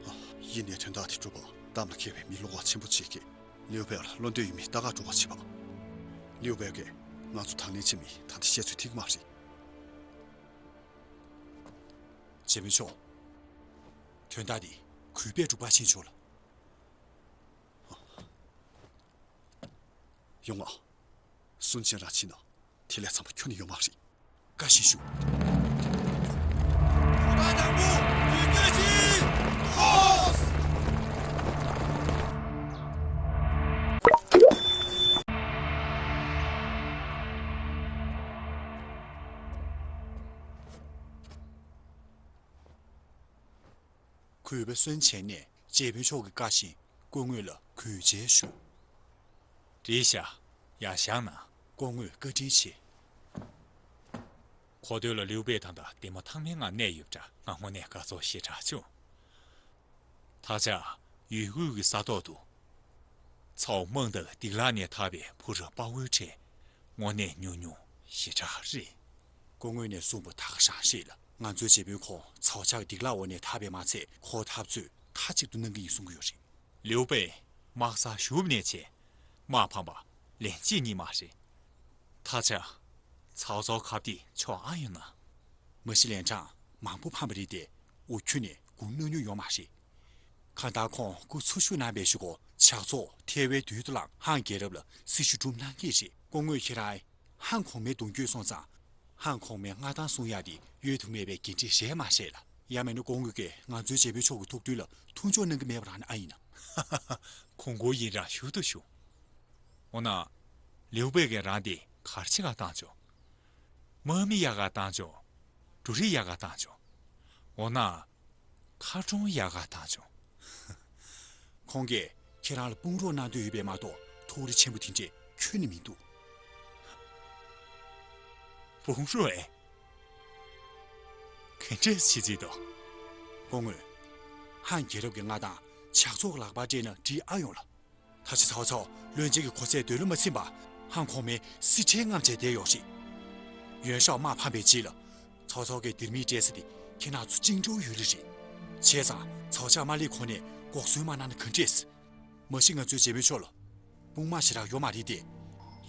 ཨ། ཡིན་ནའི་དོན་དག་དེ་སྒྲུབ་པ་གཏམ་ལ་མཁས་པའི་མི་བློ་ཁོག་ཆེན་པོ་ཅིག་གིས་ལིའུ་པའོ་ལ་བློ་འདོད་ཡོད་མེད་ལྟ་ག་འགྲོ་ག་བྱེད་པ། ལིའུ་པའོ་གིས་ང་ཚོ་དང་ལེན་བྱེད་མིན་ད་ལྟ་བཤད་ཚོད་ཐིག་མ་རེད། བྱེད་མི་ཆོག་དོན་དག་འདི་གུས་པས་སྒྲུབ་པ་ཕྱིན་ཆོག་ལ། ཡོང་ང་། སུན་ཅན་རང་ཕྱིན་ན་དེ་ལས་འཚམ་པ་ཁྱོན་ནས་ཡོད་མ་རེད། བཀའ་བཞིན་ཞུ། གུས་པ་སུན་ཅན་ནས་བྱེད་མི་ཆོག་གི་བཀའ་བཞིན་སྐུ་ངོ་ལ་གུས་བཅས་ཞུ། རེད་ཤག་ཡར་བཞེངས་ན་སྐུ་ངོས་བཀའ་དྲིན་ཆེ། གོ་ཐོས་ལ་ལིའུ་པེ་ད་ལྟ་བདེ་མོ་ཐང་མའི་ངང་གནས་ཡོད་པ་འདྲ། ང་དངོས་གནས་དགའ་ཚོར་ཞེ་དྲག་བྱུང་། ད་ཆ་ཡུལ་དབུས་ཀྱི་ས་ཐོག་ཏུ་ཚའོ་དམག་དང་སྡིག་ལག་ནས་ཐར་པའི་བུ་རབས་དཔའ་བོའི་གྲས་དངོས་གནས་ཉུང་ཉུང་ཞེ་དྲག་རེད། སྐུ་ངོས་ནས་གསུངས་པ་ད་ག་རང་རེད་ལ། ང་ཚོའི་བྱེད་པོའི་ཁོང་ཚའོ་ཅག་གི་སྡིག་ལག་འོག་ནས་ཐར་པས་མ་ཚད་ཁོ་འཐབ་རྩོད་མཐའ་གཅིག་ཏུ་གནང་གི་ཡིན་གསུང་གི་ཡོད་རེད། ལིའུ་པེ་དམག་སར་ཞུགས་ནས་བྱས་དམག་ཕམ་པ་ལན་གཅིག་གཉིས་མ་རེད། ད་ཆ་ཚའོ་ཚའོ་ཁ་གཏད་ཆོག་ཨ་ཡོད་ན། མ་གཞི་ལན་གྲངས་མང་པོ་ཕམ་པ་རེད་དེ། འུ་ཁྱུ་ནས་སྒུག་གནང་མྱོང་ཡོད་མ་རེད། གང་ལྟར་ཁོང་སྐུ་འཚོ་བཞུགས་གནང་བའི་གཞུག་གུ་ཇག་ཚོགས་ཐའེ་ཝན་རྡུལ་དུ་བརླག་ཧང་རྒྱལ་རབས་ལ་སྲི་ཞུ་སྒྲུབ་གནང་གི་རེད། སྐུ་ངོས་ཁྱེད་རང་ཧང་གོང་མའི་གདུང་རྒྱུད་སོང་ཙང་། ཧང་གོང་མའི་མངའ་ཐང་སྲུང་ཡག་དེ་གཡོལ་ཐུབ་མེད་པའི་འགན་འཁྲི་རེད་མ་ཤེས་ལ། ཡང་མིན་ན་སྐུ་ངོས་ཀྱིས་ང་ཚོའི་བྱེད་པོའི་ཕྱོགས་ཀྱི་ཐུགས་མཐུན་ལ་མཐུན་སྦྱོར་གནང་གི་མེད་པ་རང་ནི་ཨ་ཡིན་ན། ཧ་ཧ་ཧ། གོང་བཀུར་ཡིན་ར་ཞུ་དང་ཞུ། འོ་ན། ལིའུ་པེ་གིས་རང་དེ་གར་ཆེ་ག་བཏང་བྱུང་། དམག་མི་ཡག་ག་བཏང་བྱུང་། འབྲུ་རིགས་ཡག་ག་བཏང་བྱུང་། འོ་ན། མཁར་གྲོང་ཡག་ག་བཏང་བྱུང་། ཁོང་གིས་ཁྱེད་རང་ལ་དཔུང་རོགས་གནང་འདོད་ཡོད་པས་མ་གཏོགས་ཐུགས་རེ་ཆེན་པོ་དེ་འདྲས་ཁྱོན་ནས་མི་འདུག་དཔུང་རོགས་ཨེ། ག་འདྲས་བྱེད་རྩིས་འདུག་སྐུ་ངོས། ཧང་རྒྱལ་རབས་ཀྱི་མངའ་ཐང་ཇག་ཚོགས་ལག་པར་སྤྲད་ན་འགྲིག་ཨ་ཡོང་ལ། ད་ཆ་ཚའོ་ཚའོ་བློན་ཆེན་གྱི་གོ་ཚད་འདོད་བློ་མ་ཚིམ་པར་ཧང་གོང་མའི་སྲིད་ཁྲལ་མངགས་བྱས་བསྡད་ཡོད་རེད། ཡོན་ཧྲའོ་དམག་ཕམ་པའི་རྗེས་ལ། ཚའོ་ཚའོ་གིས་སྡེར་མིག་སྤྲད་ས་དེ་ཁྱེད་རང་ཚོ་ཅིང་ཀྲོའུ་ཡུལ་ལ་རེད། བྱས་ཙང་ཚའོ་ཅག་མ་སླེབས་གོང་ནས་འགོག་སྲུང་མ་གནང་ན་ག་འདྲས། མ་གཞི་ང་ཚོའི་བྱེད་པོའི་ཕྱོགས་ལ་དཔུང་དམག་ཞེ་དྲག་ཡོད་མ་རེད་དེ།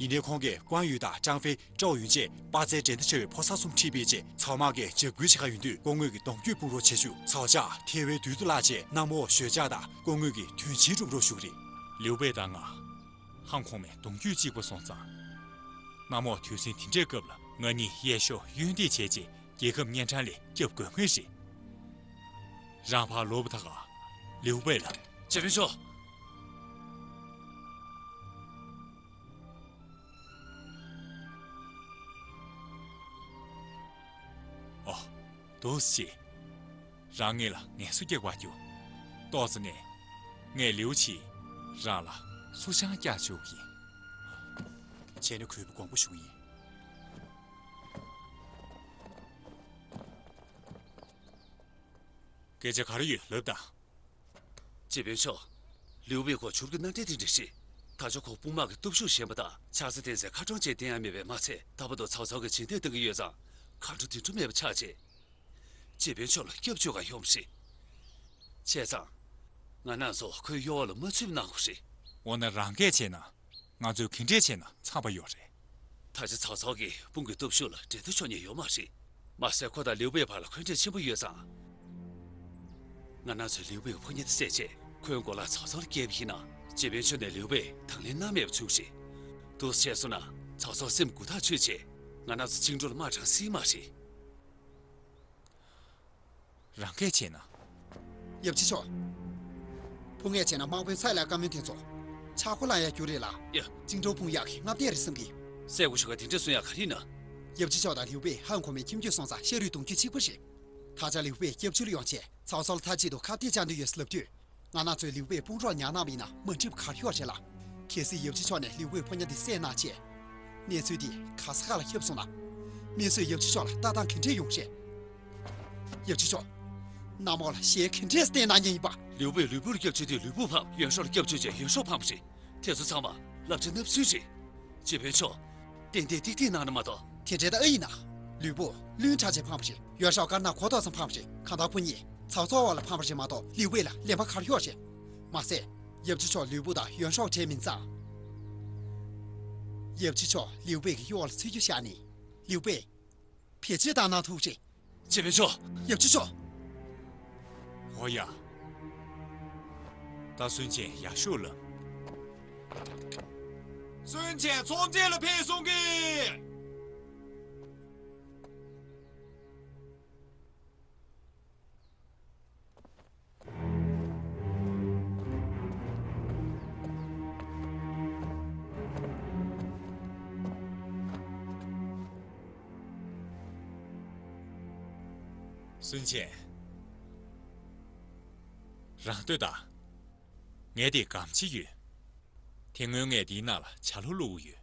ཡིན་ནའི་ཁོང་གིས་ཀོང་ཡུས་དང་ཀྲང་ཧྥེ་ཀྲའོ་ཡུན་བཅས་དཔའ་རྩལ་འགྲན་ཟླ་ཆེ་བའི་ཕོ་གསར་གསུམ་ཁྲིད་པའི་རྗེས་ཚའོ་དམག་གིས་འཇབ་རྒོལ་བྱེད་ཀ་ཡོང་དུས་སྐུ་ངོས་ཀྱི་གདུང་རྒྱུད་དཔུང་རོགས་བྱེད་ཞུ། ཚའོ་ཅག་ཐའེ་ཝན་རྡུལ་དུ་བརླག་རྗེས་གནམ་འོག་ཞོད་འཇགས་དང་སྐུ་ངོས་ཀྱི་དོན་ཆེན་སྒྲུབ་རོགས་ཞུ་གི་རེད། ལིའུ་པེ་དང་ང་ཧང་གོང་མའི་གདུང་རྒྱུད་གཅིག་པ་སོང་ཙང་། གནམ་འོག་དུས་ཟིང་དེ་འདྲའི་སྐབས་ལ་ང་གཉིས་གཡས་ཕྱོགས་གཡོན་འདེད་བྱས་རྗེས་རྒྱལ་ཁབ་གཉན་འཕྲང་ལས་སྐྱོབ་དགོས་ངེས་རེད། རང་ཕར་ལོག་པ་ད་ག་ལིའུ་པེ་ལ་ ཅེ་པིན་ཆོ། ཨོ། འདུག་སེ་བྱས། རང་ངེད་ལ་ངལ་གསོ་རྒྱག་པར་རྒྱུགས། ཏོག་ཙམ་ནས། ངས་ལིའུ་ཆི། རང་ལ། སུ་ཆང་བཀྱག་བཅུག་གི། བྱས་ན་གུས་པ་དགོངས་པ་ཞུ་གི་ཡིན། སྐད་ཆ་ག་རེ་ཡོད་ལབ་དང་། ཅེ་པིན་ཆོ། ལིའུ་པེ་ཁོ་བྱུར་གྱི་སྣ་འདྲེན་དེ་འདྲ་ཞིག་ད་ཆ་ཁོ་དཔུང་དམག་གི་སྟོབས་ཤུགས་ཞན་པ་དང་ཕྱག་འཚལ་རྟེན་རྫས་ཁ་གྲོང་ཅན་བསྟན་ཡ་མེད་པས་མ་ཚད། ད་བར་དུ་ཚའོ་ཚའོ་གིས་བྱིན་རྟེན་གཏང་གི་ཡོད་ཙང་། གང་འགྲོ་དེ་འགྲོ་མེད་པ་ཆགས་བྱས། ཅེ་པིན་ཆོ་ལ་སྐྱབས་བཅོལ་ག་ཡོང་བ་རེད། བྱས་ཙང་། ང་རང་ཚོ་ཁོའི་གཡོ་འོག་ལ་མ་ཚུད་པ་གནང་དགོས་རེད། འོ་ན་རང་སྐད་བྱས་ན། ང་ཚོས་ག་འདྲས་བྱས་ན་འཚམས་པ་ཡོད་རེད། ད་ཆ་ཚའོ་ཚའོ་གི་དཔུང་གི་སྟོབས་ཤུགས་ལ་འགྲན་བསྡུར་ཤོར་མཁན་ཡོད་མ་རེད། མ་ཟད་ཁོ་དང་ལིའུ་པེ་བར་ལ་འཁོན་འགྲས་ཆེན་པོ་ཡོད་ཙང་། ང་རང་ཚོས་ལིའུ་པེ་གི་ཕོ་ཉ་དེ་བསད་རྗེས་ཁོའི་མགོ་ལ་ཚའོ་ཚའོ་ལ་བཀལ་བ་ཡིན་ན། ཅེ་པིན་ཆོ་ནས་ལིའུ་པེ་དང་ལེན་གནང་མེད་པ་བྱུང་རེད། འདུག་སེ་བྱས་སོང་ན་ཚའོ་ཚའོ་སེམས་མགུ་ཐག་ཆོད་བྱས། ང་རང་ཚོ་བཅིངས་འགྲོལ་དམག་དྲངས་སྲིད་མ་རེད། རང་སྐད་བྱས་ན། ཡབ་ཆེ་མཆོག་ཕུང་ངེས་བྱས་ན་དམག་དཔོན་ཚའི་ལའི་བཀའ་མོལ་དེ་ཚོ་ཆག་སྒོ་ལངས་ཡ་རྒྱུ་རེད་ལ། ཡ། ཅིང་ཀྲོའུ་དཔུང་ཡག་གི་མངའ་སྡེ་རེད་བསམ་གི། སྲས་སྐུ་ཞབས་ཀྱིས་དེ་འདྲ་གསུང་ཡ་ག་རེ་ཡིན་ན། ཡབ་ཆེ་མཆོག་དང་ལིའུ་པེ་ཧན་གོ་མའི་ཁྱིམ་རྒྱུད་སོང་ཙང་ཤ་རུས་གདུང་རྒྱུད་གཅིག་པ་རེད། ད་ཆ་ལིའུ་པེ་སྐྱབས་བཅོལ་ཡོང་ཆེད་ཚའོ་ཚའོ་ལ་མཐའ་གཅིག་ཏུ་ཁ་གཏད་བཅག་འདོད་ཡོད་ཟེར་ལབ་དུས། ང་རང་ཚོས་ལིའུ་པེ་དཔུང་རོགས་ཉར་གནང་བ་ཡིན་ན་མ་འགྲིག་པ་ག་རེ་ཡོད་རེད་ལ། གལ་སྲིད་ཡབ་ཆེ་མཆོག་ནས་ལིའུ་པེ་ཕོ་ཉ་འདི་བསད་གནང་ཆེད། གནས་ཚུལ་འདི་ག་ས་ག་ལ་ཁྱབ་སོང་ན། མི་ཚོས་ཡབ་ཆེ་མཆོག་ལ་ལྟ་སྟངས་ག་འདྲས་ཡོང་རེད། ཡབ་ཆེ་མཆོག་གནམ་འོག་ལ་ཞལ་ག་འདྲས་བསྟན་གནང་མཁན་ཡིན་པ། ལིའུ་པེ་ལུས་པོར་སྐྱབས་བཅོལ་དུས་ལུས་པོ་ཕམ། ཡོན་ཧྲོག་ལ་སྐྱབས་བཅོལ་རྗེས་ཡོན་ཧྲོག་ཕམ་པ་རེད། དེ་ཚོ་ཚང་མ་བསླབ་བྱ་བསླབ་ཚུལ་རེད། ཅེ་པིན་ཆོ། ཏན་ཏན་ཏིག་ཏིག་གནང་ན་མ་གཏོགས། དེ་འདྲའི་ད་ཨེ་ཡིན་ན། ལུས་པོ་བླུན་དྲགས་བྱས་ཕམ་པ་རེད། ཡོན་ཧྲོག་དཀར་ནག་གོ་ཐོག་ཙམ་ཕམ་པ་རེད། གང་ལྟར་ཁོ་གཉིས་ཚའོ་ཚའོ་བ་ལ་ཕམ་པ་རེད་མ་གཏོགས་ལིའུ་པེ་ལ་ལན་པ་ག་རེ་ཡོད་རེད། མ་ཟད། ཡབ་ཆེ་མཆོག་ལུས་པོ་དང་ཡོན་ཧྲོག་བྲལ་མིན་ཙང་། ཡབ་ཆེ་མཆོག་ལིའུ་པེ་གི་གཡོག་ལ་ཚུད་རྒྱུ་བཞག་ནས། ལིའུ་པེ། བེད་སྤྱོད་བཏང་གནང་ཐུབ་རེད། ཅེ་པིན་ཆོ། ཡབ་ཆེ་མཆོག་ཨོ་ཡ། ད་སུན་ཆེན་ཡར་ཤོག་ལབ། སུན་ཆེན་ཚོགས་ཆེན་ལ་ཕེབས་སོང་གི། སུན་ཆེན། རང་ལྟོས་དང་། ངས་དེ་སྒམ་ཕྱེ་ཡོད། དེ་སྔོན་ངས་དེའི་ནང་ལ་ཇ་ལུ་བླུགས་ཡོད།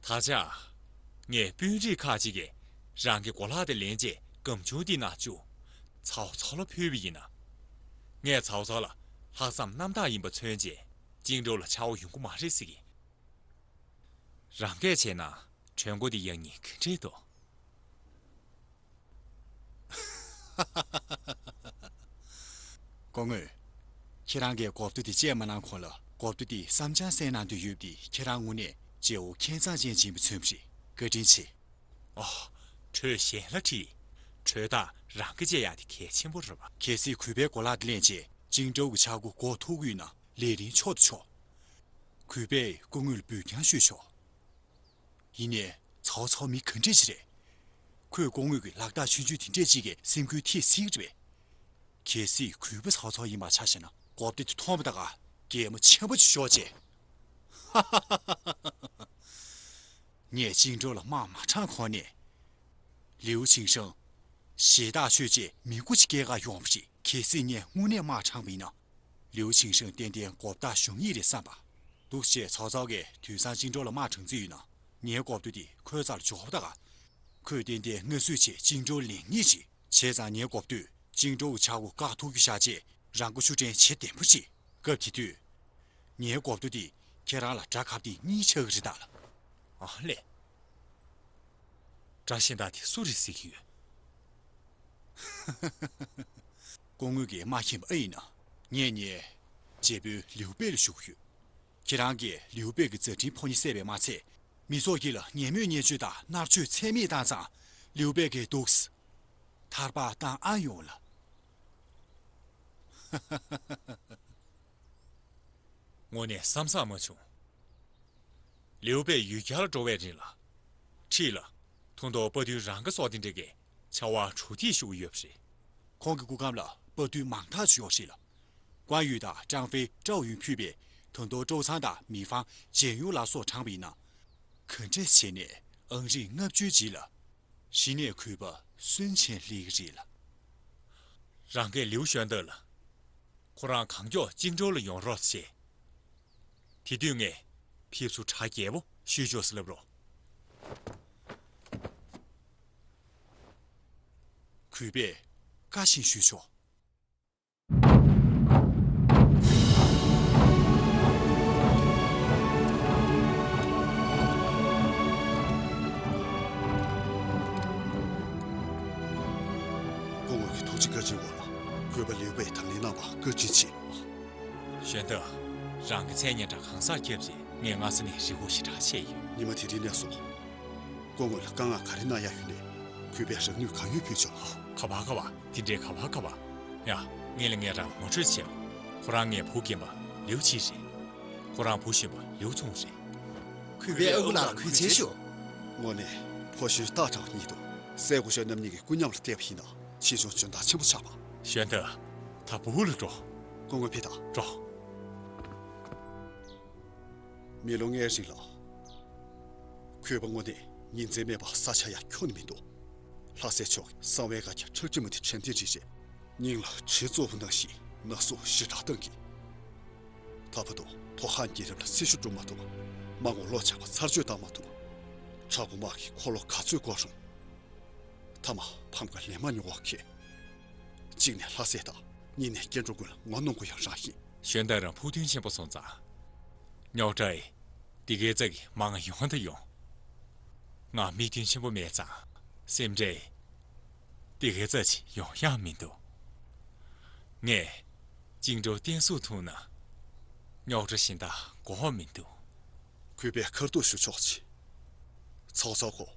ད་ཆ། ངས་དཔོན་རིགས་ཁག་ཅིག་གིས་རང་གི་གོ་ལག་དེ་ལེན་རྗེས་སྒམ་ཆུང་དེའི་ནང་བཅུག་ཚའོ་ཚའོ་ལ་ཕུལ་བ་ཡིན་ན། ངས་ཚའོ་ཚའོ་ལ་ལྷག་བསམ་རྣམ་དག་ཡིན་པ་མཚོན་རྗེས་ཅིང་ཀྲོའུ་ལ་ཆག་སྒོ་ཡོང་གི་མ་རེད་ཟེར་གི། རང་སྐད་བྱས་ན་གྲོས་འགོ་འདི་ཡག་ཉེས་ག་འདྲས་འདུག་སྐུ་ངོ། ཁྱེད་རང་གིས་གོ་བསྡུར་འདི་བཅད་མ་གནང་གོང་ལ་གོ་བསྡུར་འདི་བསམ་འཆར་གསན་གནང་འདོད་ཡོད་པ་འདི་ཁྱེད་རང་ངོས་ནས་བརྗེ་བོ་ཁྱད་མཚར་ཅན་ཅིག་ཡིན་པ་མཚོན་པ་རེད། བཀའ་དྲིན་ཆེ། ཨོ། གྲོས་གཞན་ལ་དྲིས། གྲོས་ཐག་རང་གིས་བཅད་ཡག་དེ་གལ་ཆེན་པོ་རེད་པ། གལ་སྲིད་གུས་པའི་གོ་ལག་དེ་ལེན་རྗེས་ཅིང་ཀྲོའུ་གི་ཆག་སྒོ་འགོག་ཐུབ་ཀྱི་ཡོད་ན་ལས་རིམ་མཆོག་ཏུ་ཆོག་གུས་པས་སྐུ་ངོ་ལ་འབུལ་རྐྱང་ཞུས་ཆོག་ཡིན་ནའི་ཚའོ་ཚའོ་མི་ག་འདྲས་ཞིག་རེད། ཁོས་སྐུ་ངོ་གི་ལག་རྟགས་ཆུང་ཆུང་དེ་འདྲས་ཅིག་གིས་སེམས་འགུལ་ཐེབས་སྲིད་ཀྱི་རེད་པས། གལ་སྲིད་གུས་པ་ཚའོ་ཚའོ་ཡིན་པ་ཆ་བཞག་ན་གོ་བརྡ་དེ་མཐོང་བ་ད་ག་གད་མོ་ཆེན་པོ་ཅིག་ཤོར་རྗེས། ངས་ཅིང་ཀྲོའུ་ལ་དམག་མ་དྲངས་གོང་ནས། ལིའུ་ཆིང་ཧྲེང་ཞེ་ཐག་ཆོད་རྗེས་མི་དགུ་ཅིག་སྐྱེལ་ག་ཡོང་བ་རེད། གལ་སྲིད་ངས་དངོས་གནས་དམག་དྲངས་པ་ཡིན་ན། ལིའུ་ཆིང་ཧྲེང་ཏན་ཏན་གོ་བརྡ་ཞུ་ངེས་རེད་བསམ་པ། འདུག་སེ་བྱས་ཚའོ་ཚའོ་གིས་དུས་སང་ཅིང་ཀྲོའུ་ལ་དམག་དྲངས་རྩིས་ཡོད་ན། ངའི་གོ་བརྡ་དེ་ཁོའི་རྩར་འབྱོར་བ་ད་ག་ཁོས་ཏན་ཏན་སྔ་སྲོལ་ཆེད་ཅིང་ཀྲོའུ་ལེན་ངེས་ཅིག་བྱས་ཙང་ངའི་གོ་བརྡས་ཅིང་ཀྲོའུ་གི་ཆག་སྒོ་བཀག་ཐུབ་རྒྱུ་བཞག་རྗེས་རང་མགོ་ཆུ་འདྲེན་བྱེད་བདེ་པོ་ཅིག་སྐབས་དེ་དུས། ངའི་གོ་བརྡ་དེ་ཁྱེད་རང་ལ་དགྲ་ཁ་གཏད་གཉིས་ཆགས་ཀྱི་རེད་ད་ལ། ཨ་ལས། དགྲ་གཞན་དག་དེ་སུ་རེད་ཟེར་གྱི་ཡོད། སྐུ་ངོ་གིས་མ་མཁྱེན་པ་ཨེ་ཡིན་ན། ངས་ནི། རྗེ་དཔོན་ལིའུ་པེ་ལ་ཞུ་གི་ཡོད། ཁྱེད་རང་གིས་ལིའུ་པེ་གི་མཛའ་འཕྲིན་ཕོ་ཉ་བསད་པས་མ་ཚད། མི་ཚོགས་དཀྱིལ་ལ་ངན་སྨོད་བརྙས་བཅོས་དང་མནར་གཅོད་ཚད་མེད་བཏང་ཙང་། ལིའུ་པེ་གིས་འདུག་སེ་ཐར་པ་བཏང་ཨ་ཡོང་ལ། དངོས་གནས་བསམ་བསམ་མ་བྱུང་། ལིའུ་པེ་ཡུལ་གྱར་འགྲོ་བའི་རིང་ལ། འཁྲིས་ལ། ཐུང་ཐོག་དཔའ་རྟུལ་རང་གི་སྲོག་དེ་འདྲ་གི་ཆར་པ་དྲུག་ཐིག་ཞུ་གི་ཡོད་པ་རེད། ཁོང་གི་སྐུ་ཁམས་ལ་དཔའ་རྟུལ་མང་དག་ཅིག་ཡོད་རེད་ལ། ཀོང་ཡུས་དང་ཀྲང་ཧྥེ་ཀྲའོ་ཡུན་ཕུད་པས་ད་དུང་ཀྲོའུ་ཚང་དང་མི་ཕང་ཇན་ཡུང་ལ་སོགས་དྲངས་པ་ཡིན་ན། ག་འདྲས་བྱས་ནས་ཨང་རིམ་ལྔ་བཅུའི་རྗེས་ལ། གཞི་ནས་གུས་པ་སུན་ཆེན་སླེབས་ཀྱི་རེད་ལ། རང་གིས་ལིའུ་ཞོན་ཏེ་ལ། ཁོ་རང་གང་མགྱོགས་ཅིང་ཀྲོའུ་ལ་ཡོང་རོགས་བྱེད། དེ་དུས་ངས་ཕེབས་བསུ་གྲ་རྒྱས་པོ་ཞུས་ཆོག་ཟེར་ལབ་རོགས། གུས་པས་བཀའ་བཞིན་ཞུས་ཆོག། སྐུ་ངོ་གི་ཐུགས་རྗེ་བཀའ་དྲིན་འོག་ལ་གུས་པ་ལིའུ་པས་དང་ལེན་གནང་བར་བཀའ་དྲིན་ཆེ། ཞོན་ཏེ། རང་གི་མཚན་སྙན་གྲགས་གང་སར་ཁྱབ་ཅིང་ངས་སྔ་ས་ནས་རི་བོ་ཞེ་དྲག་ཆེ་ཡོད། ཉི་མ་དེ་རིང་ནས་བཟུང་། སྐུ་ངོ་ལ་དཀའ་ངལ་ག་རེ་གནང་ཡག་ཡོད་ནས་གུས་པས་རང་ནུས་གང་ཡོད་ཕུལ་ཆོག། ཁ་བ་ཁ་བ་དེ་འདྲའི་ཁ་བ་ཁ་བ། ཡ། ངས་ལ་ངས་རང་ངོ་སྤྲོད་བྱས། ཁོ་རང་ངའི་བུ་རྒན་པ་ལིའུ་ཆི་རེད། ཁོ་རང་བུ་གཞོན་པ་ལིའུ་ཚུང་རེད། གུས་པས་ཨ་ཁུ་ལགས་ལ་གུས་བྱས་ཞུ། དངོས་གནས་ཕོ་གཞོན་སྟག་འདྲ་བ་གཉིས་འདུག། སྲས་སྐུ་ཞབས་རྣམ་གཉིས་ཀྱི་སྐུ་མཉམ་ལ་བལྟས་པ་ཡིན་ན་ཆེ་ཆུང་འཇོན་ཐང་ཆེན་པོ་ཆགས་པ། ཞོན་ཏེ། ད་བུ་ལ་འགྲོ། སྐུ་ངོ་ཕེབས་དང་། འགྲོ། མི་ལོ་ལྔའི་རིང་ལ། གུས་པ་དངོས་གནས་ཉིན་མཚན་མེད་པར་ས་ཆ་ཡར་འཁྱོག་ནི་མི་འདུག། ལྷ་སྲས་མཆོག་གིས་གསང་བའི་སྒར་གྱི་ཁྲག་དྲི་མ་དེ་དྲན་རྟེན་བྲིས་རྗེས། སྙིང་ལ་གྲི་བཙུགས་པ་ནང་བཞིན་ན་ཟུག་ཞེ་དྲག་བཏང་གིས། ད་བར་དུ་ཐོ་ཧན་རྒྱལ་རབས་ལ་སྲི་ཞུ་སྒྲུབ་མ་ཐུབ་པ། མ་དངུལ་ལོ་ཆགས་པ་ཚར་གཅོད་བཏང་མ་ཐུབ་པ། དྲག་པོ་དམག་གིས་འཁོར་ལོ་ག་ཚོད་བསྐོར་རུང་། མཐའ་མ་ཕམ་ཁ་ལན་མ་ཉོ་བ་ཁེལ། གཅིག་ནས་ལྷ་སྲས་དང་། གཉིས་ནས་སྐྱེ་འགྲོ་ཀུན་ལ་ངོ་གནོང་དགོས་ཡག་རང་ཡིན། ཞོན་ཏེ་རང་ཕུགས་འདུན་ཆེན་པོ་སོང་ཙང་། རྙོག་དྲའི་འདི་གའི་རྩ་གི་མང་ཡོང་དང་ཡོང་། ང་དམིགས་འདུན་ཆེན་པོ་མེད་ཙང་། སེམས་ཁྲལ་འདི་གའི་རྩ་ཅིག་ཡོང་ཡག་མི་འདུག། ངས་ཅིང་ཀྲོའུ་བརྟན་སྲུང་ཐུབ་ན། རྙོག་དྲ་གཞན་དག་འགོག་མི་འདུག། གུས་པས་ཁ་ཐུག་ཞུ་ཆོག་ཅིག། ཚའོ་ཚའོ་ཁོ།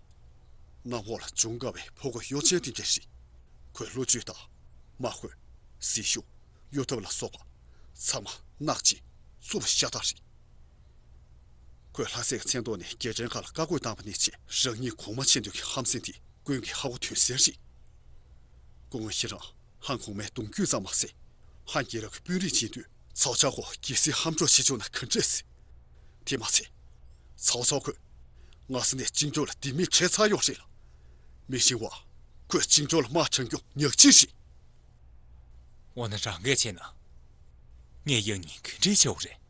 གནམ་འོག་ལ་འབྱུང་དཀའ་བའི་ཕོ་རྒོད་གཡོ་ཅན་དེ་འདྲ་རེད། ཁོས་ལོ་རྒྱུས་དང་། དམག་དཔོན། ཟིལ་ཤུགས། གཡོ་ཐབས་ལ་སོགས་པ། ཚང་མ་ནག་ཅིང་རྩུབ་པོ་ཤ་སྟག་རེད། ཁོས་ལྷ་སའི་མཚན་ཐོག་ནས་རྒྱལ་ཕྲན་ཁག་ལ་བཀའ་བཀོད་བཏང་བ་ནས་བྱས། རང་ཉིད་གོང་མ་ཆེ་འདོད་ཀྱི་ཧམ་སེམས་དེ་ཀུན་གྱིས་ཧ་གོ་དོན་གསལ་རེད། སྐུ་ངོ་ཁྱེད་རང་ཧན་གོང་མའི་གདུང་རྒྱུད་ཙམ་མ་ཟད། ཧན་རྒྱལ་རབས་ཀྱི་དཔོན་རིགས་ཡིན་དུས་ཚའོ་ཚའོ་ཁོ་གལ་སྲིད་ཧམ་འཕྲོག་བྱེད་བཅུག་ན་ག་འདྲས་སྲིད། དེ་མ་ཚད། ཚའོ་ཚའོ་ཁོས་སྔ་ས་ནས་ཅིང་ཀྲོའུ་ལ་དེ་མིན་བྲེལ་ཚར་ཡོད་རེད་ལ། མི་ཤི་བ་ཁོས་ཅིང་ཀྲོའུ་ལ་དམག་དྲངས་རྒྱུ་ཉག་གཅིག་རེད། འོ་ན་རང་གིས་བྱས་ན། ངས་ཡང་སྙིང་ག་འདྲས་བྱེད་དགོས་རེད།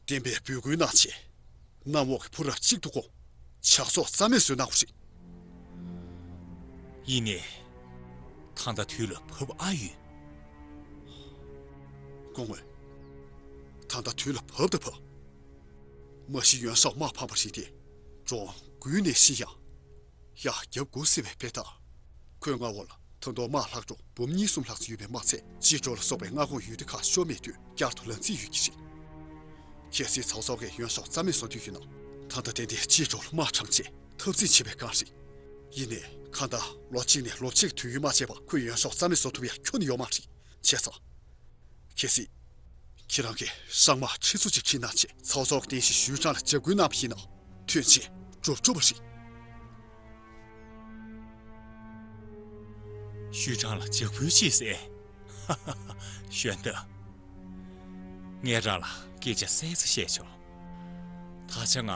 བསྟན་པའི་འབོད་སྐུལ་གནང་བྱས། གནམ་འོག་གི་ཕོ་རབ་གཅིག་ཏུ་བསྐོང་། ཇག་ཚོགས་རྩ་མེད་བཟོས་གནང་དགོས་རེད། ཡིན་ནའི། ད་ལྟ་དུས་ལ་བབ་ཨ་ཡོད། སྐུ་ངོ། ད་ལྟ་དུས་ལ་བབ་དང་བབ། མ་གཞི་ཡོན་ཧྲའོ་དམག་ཕམ་པ་རེད་དེ། འགྲོ་འོང་རྒུད་ནས་ཤི་ཡང་། ཡར་རྒྱབ་དགོས་སྲིད་པའི་དཔེ་ལྟར། ཁོའི་མངའ་འོག་ལ་ད་དུང་དམག་ལྷག་འཕྲོ་འབུམ་གཉིས་གསུམ་ལྷག་ཙམ་ཡོད་པས་མ་ཚད། ཅིང་ཀྲོའུ་ལ་སོགས་པའི་མངའ་ཁོངས་ཡུལ་སྡེ་ཁག་ཤོར་མེད་དུས་བསྐྱར་དུ་ལམ་རྩིས་ཡོད་ཀྱི་རེད། གལ་སྲིད་ཚའོ་ཚའོ་གིས་ཡོན་ཧྲའོ་རྩ་མེད་བཟོ་འདོད་ཡོད་ན། ད་ལྟ་ཏན་ཏན་ཅིང་ཀྲོའུ་ལ་དམག་དྲངས་རྗེས་འཐབ་འཛིང་བྱེད་པའི་བསྒང་རེད། ཡིན་ནའི་གང་ལྟར་ལོ་གཅིག་ནས་ལོ་གཅིག་དུས་ཡུན་མ་ཆད་པར་ཁོས་ཡོན་ཧྲའོ་རྩ་མེད་བཟོ་ཐུབ་ཡག་ཁྱོན་ནས་ཡོད་མ་རེད། བྱས་ཙང་། གལ་སྲིད། ཁྱེད་རང་གིས་ཧྲང་དམག་ཁྲི་ཚོ་གཅིག་ཁྲིད་གནང་བྱས་ཚའོ་ཚའོ་གི་རྟེན་གཞི་ཞུས་ཀྲང་ལ་འཇབ་རྒོལ་གནང་བ་ཡིན་ན་མཐུན་རྐྱེན་འགྲུབ་འགྲུབ་པ་རེད། ཞུས་ཀྲང་ལ་འཇབ་རྒོལ་བྱེད་ཟེར། ཧ་ཧ་ཧ། ཞོན་ཏེ། ངས་རང་ལ་སྐད་ཆ་གསལ་ཙམ་བཤད་ཆོག། ད་ཆ་ང་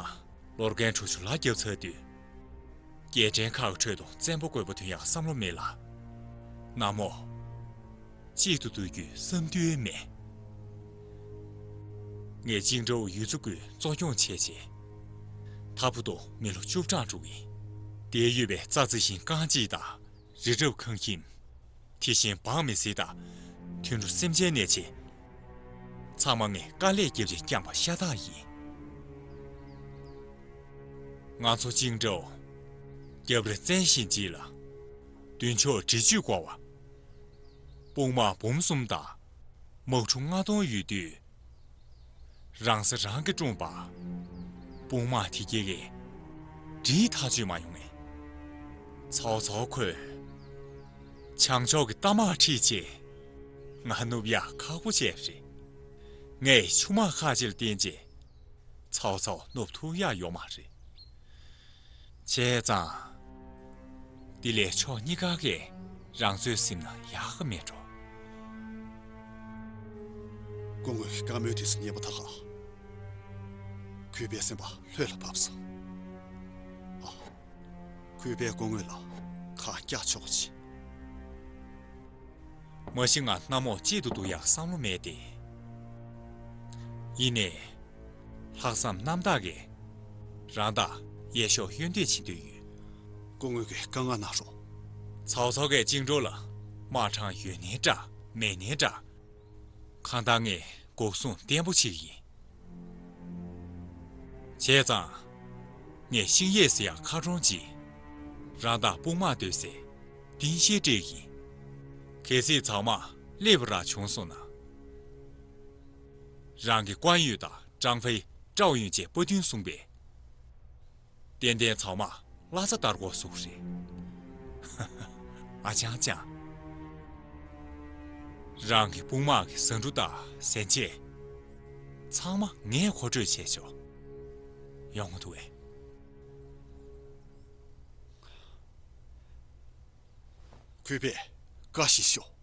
ལོ་རྒན་དྲུག་ཅུ་ལ་བརྒྱབ་ཚར་དུས། རྒྱལ་ཕྲན་ཁག་གི་ཁྲོད་དུ་བཙན་པོ་དགོས་པ་དོན་ཡག་བསམ་བློ་མེད་ལ། ནག་མོ། གཅིག་ཏུ་བསྡུ་རྒྱུའི་བསམ་འདུན་མེད། ངས་ཅིང་ཀྲོའུ་ཡུལ་ཚོ་ཀུན་གཙོ་སྐྱོང་བྱས་རྗེས། ད་བར་དུ་མི་ལོ་བཅུ་གྲངས་འགྲོ་གི། འདིར་ཡོད་པའི་རྩྭ་རྩི་ཤིང་རྐང་གཅིག་དང་། རི་རབ་ཁང་ཁྱིམ། དེ་བཞིན་འབངས་མི་སེར་དང་། དུད་འགྲོ་སེམས་ཅན་ནས་བྱས། ཚང་མ་ངས་དཀའ་ལས་བརྒྱབ་ཅིང་བསྐྱངས་པ་ཤ་སྟག་ཡིན། ང་ཚོ་ཅིང་ཀྲོའུ་རྒྱབ་རི་བཙན་ཞིང་འཇིགས་ལ། མདུན་ཕྱོགས་འབྲི་ཆུས་བསྐོར་བ། དཔུང་དམག་འབུམ་གསུམ་དང་། དམག་འཁྲུག་ལྔ་སྟོང་ཡོད་དུས། རང་ས་རང་གིས་བཀྲོངས་པ། དཔུང་དམག་དེ་གྱད་ཀྱིས་འབྲིའི་ཐག་གཅོད་མ་ཡོང་ངས། ཚའོ་ཚའོ་ཁོས་བྱང་ཕྱོགས་ཀྱི་རྟ་དམག་ཁྲིད་རྗེས། ང་བསྣུབ་ཡག་ཁག་པོ་བྱས་པ་རེད། ངས་ཆུ་དམག་ཁག་ཅིག་ལ་བརྟེན་རྗེས། ཚའོ་ཚའོ་བསྣུབ་ཐུབ་ཡག་ཡོད་མ་རེད། བྱས་ཙང་། འདི་ལས་ཕྱོགས་གཉིས་ཀ་གིས་རང་ཚོད་ཟིན་ན་ཡག་གི་མེད་འགྲོ། སྐུ་ངོའི་བཀའ་མོལ་དེ་ཚོ་ཉན་པ་ད་ག་གུས་པའི་སེམས་པ་ལྷོད་ལ་བབས་སོང་། ཨ། གུས་པས་སྐུ་ངོ་ལ་ཁ་བཀྱག་ཆོག་ཅིག་མ་གཞི་ང་གནམ་འོག་གཅིག་ཏུ་འདུ་ཡག་བསམ་བློ་མེད་དེ། ཡིན་ནའི། ལྷག་བསམ་རྣམ་དག་གིས་རང་བདག་ཡེ་ཤོག་གཡོན་འདེད་བྱེད་འདོད་ཡོད། སྐུ་ངོ་གིས་བཀའ་མངགས་གནང་རོགས། ཚའོ་ཚའོ་གིས་བཅིངས་འགྲོལ་ལ་དམག་གྲངས་ཡོད་ནའི་འདྲ་མེད་ནའི་འདྲ། གང་ལྟར་ངས་འགོག་སྲུང་བརྟན་པོ་བྱེད་ཀྱི་ཡིན། བྱས་ཙང་། ངས་ཤིང་གཡས་ཟེར་ཡག་མཁར་གྲོང་གཅིག་རང་བདག་དཔུང་དམག་སྡོད་སའི་རྟེན་གཞི་སྤྲད་ཀྱི་ཡིན། གལ་སྲིད་ཚང་མ་སླེབས་པ་ར་བྱུང་སོང་ན། རང་གི་ཀོང་ཡུས་དང་ཀྲང་ཧྥེ་ཀྲའོ་ཡུན་བཅས་པ་བདུན་བཟུང་པས། ཏན་ཏན་ཚང་མ་བླ་ཚ་ལྟར་འགོག་སུག་རེད། ཨ་ཅང་ཅང་། རང་གི་དཔུང་དམག་གི་ཟ་འབྲུ་དང་གཟན་ཆས། ཚང་མ་ངས་མཁོ་སྤྲོད་བྱས་ཆོག་ཡོང་གི་འདུག་བས། གུས་པས་བཀའ་བཞིན་ཤོག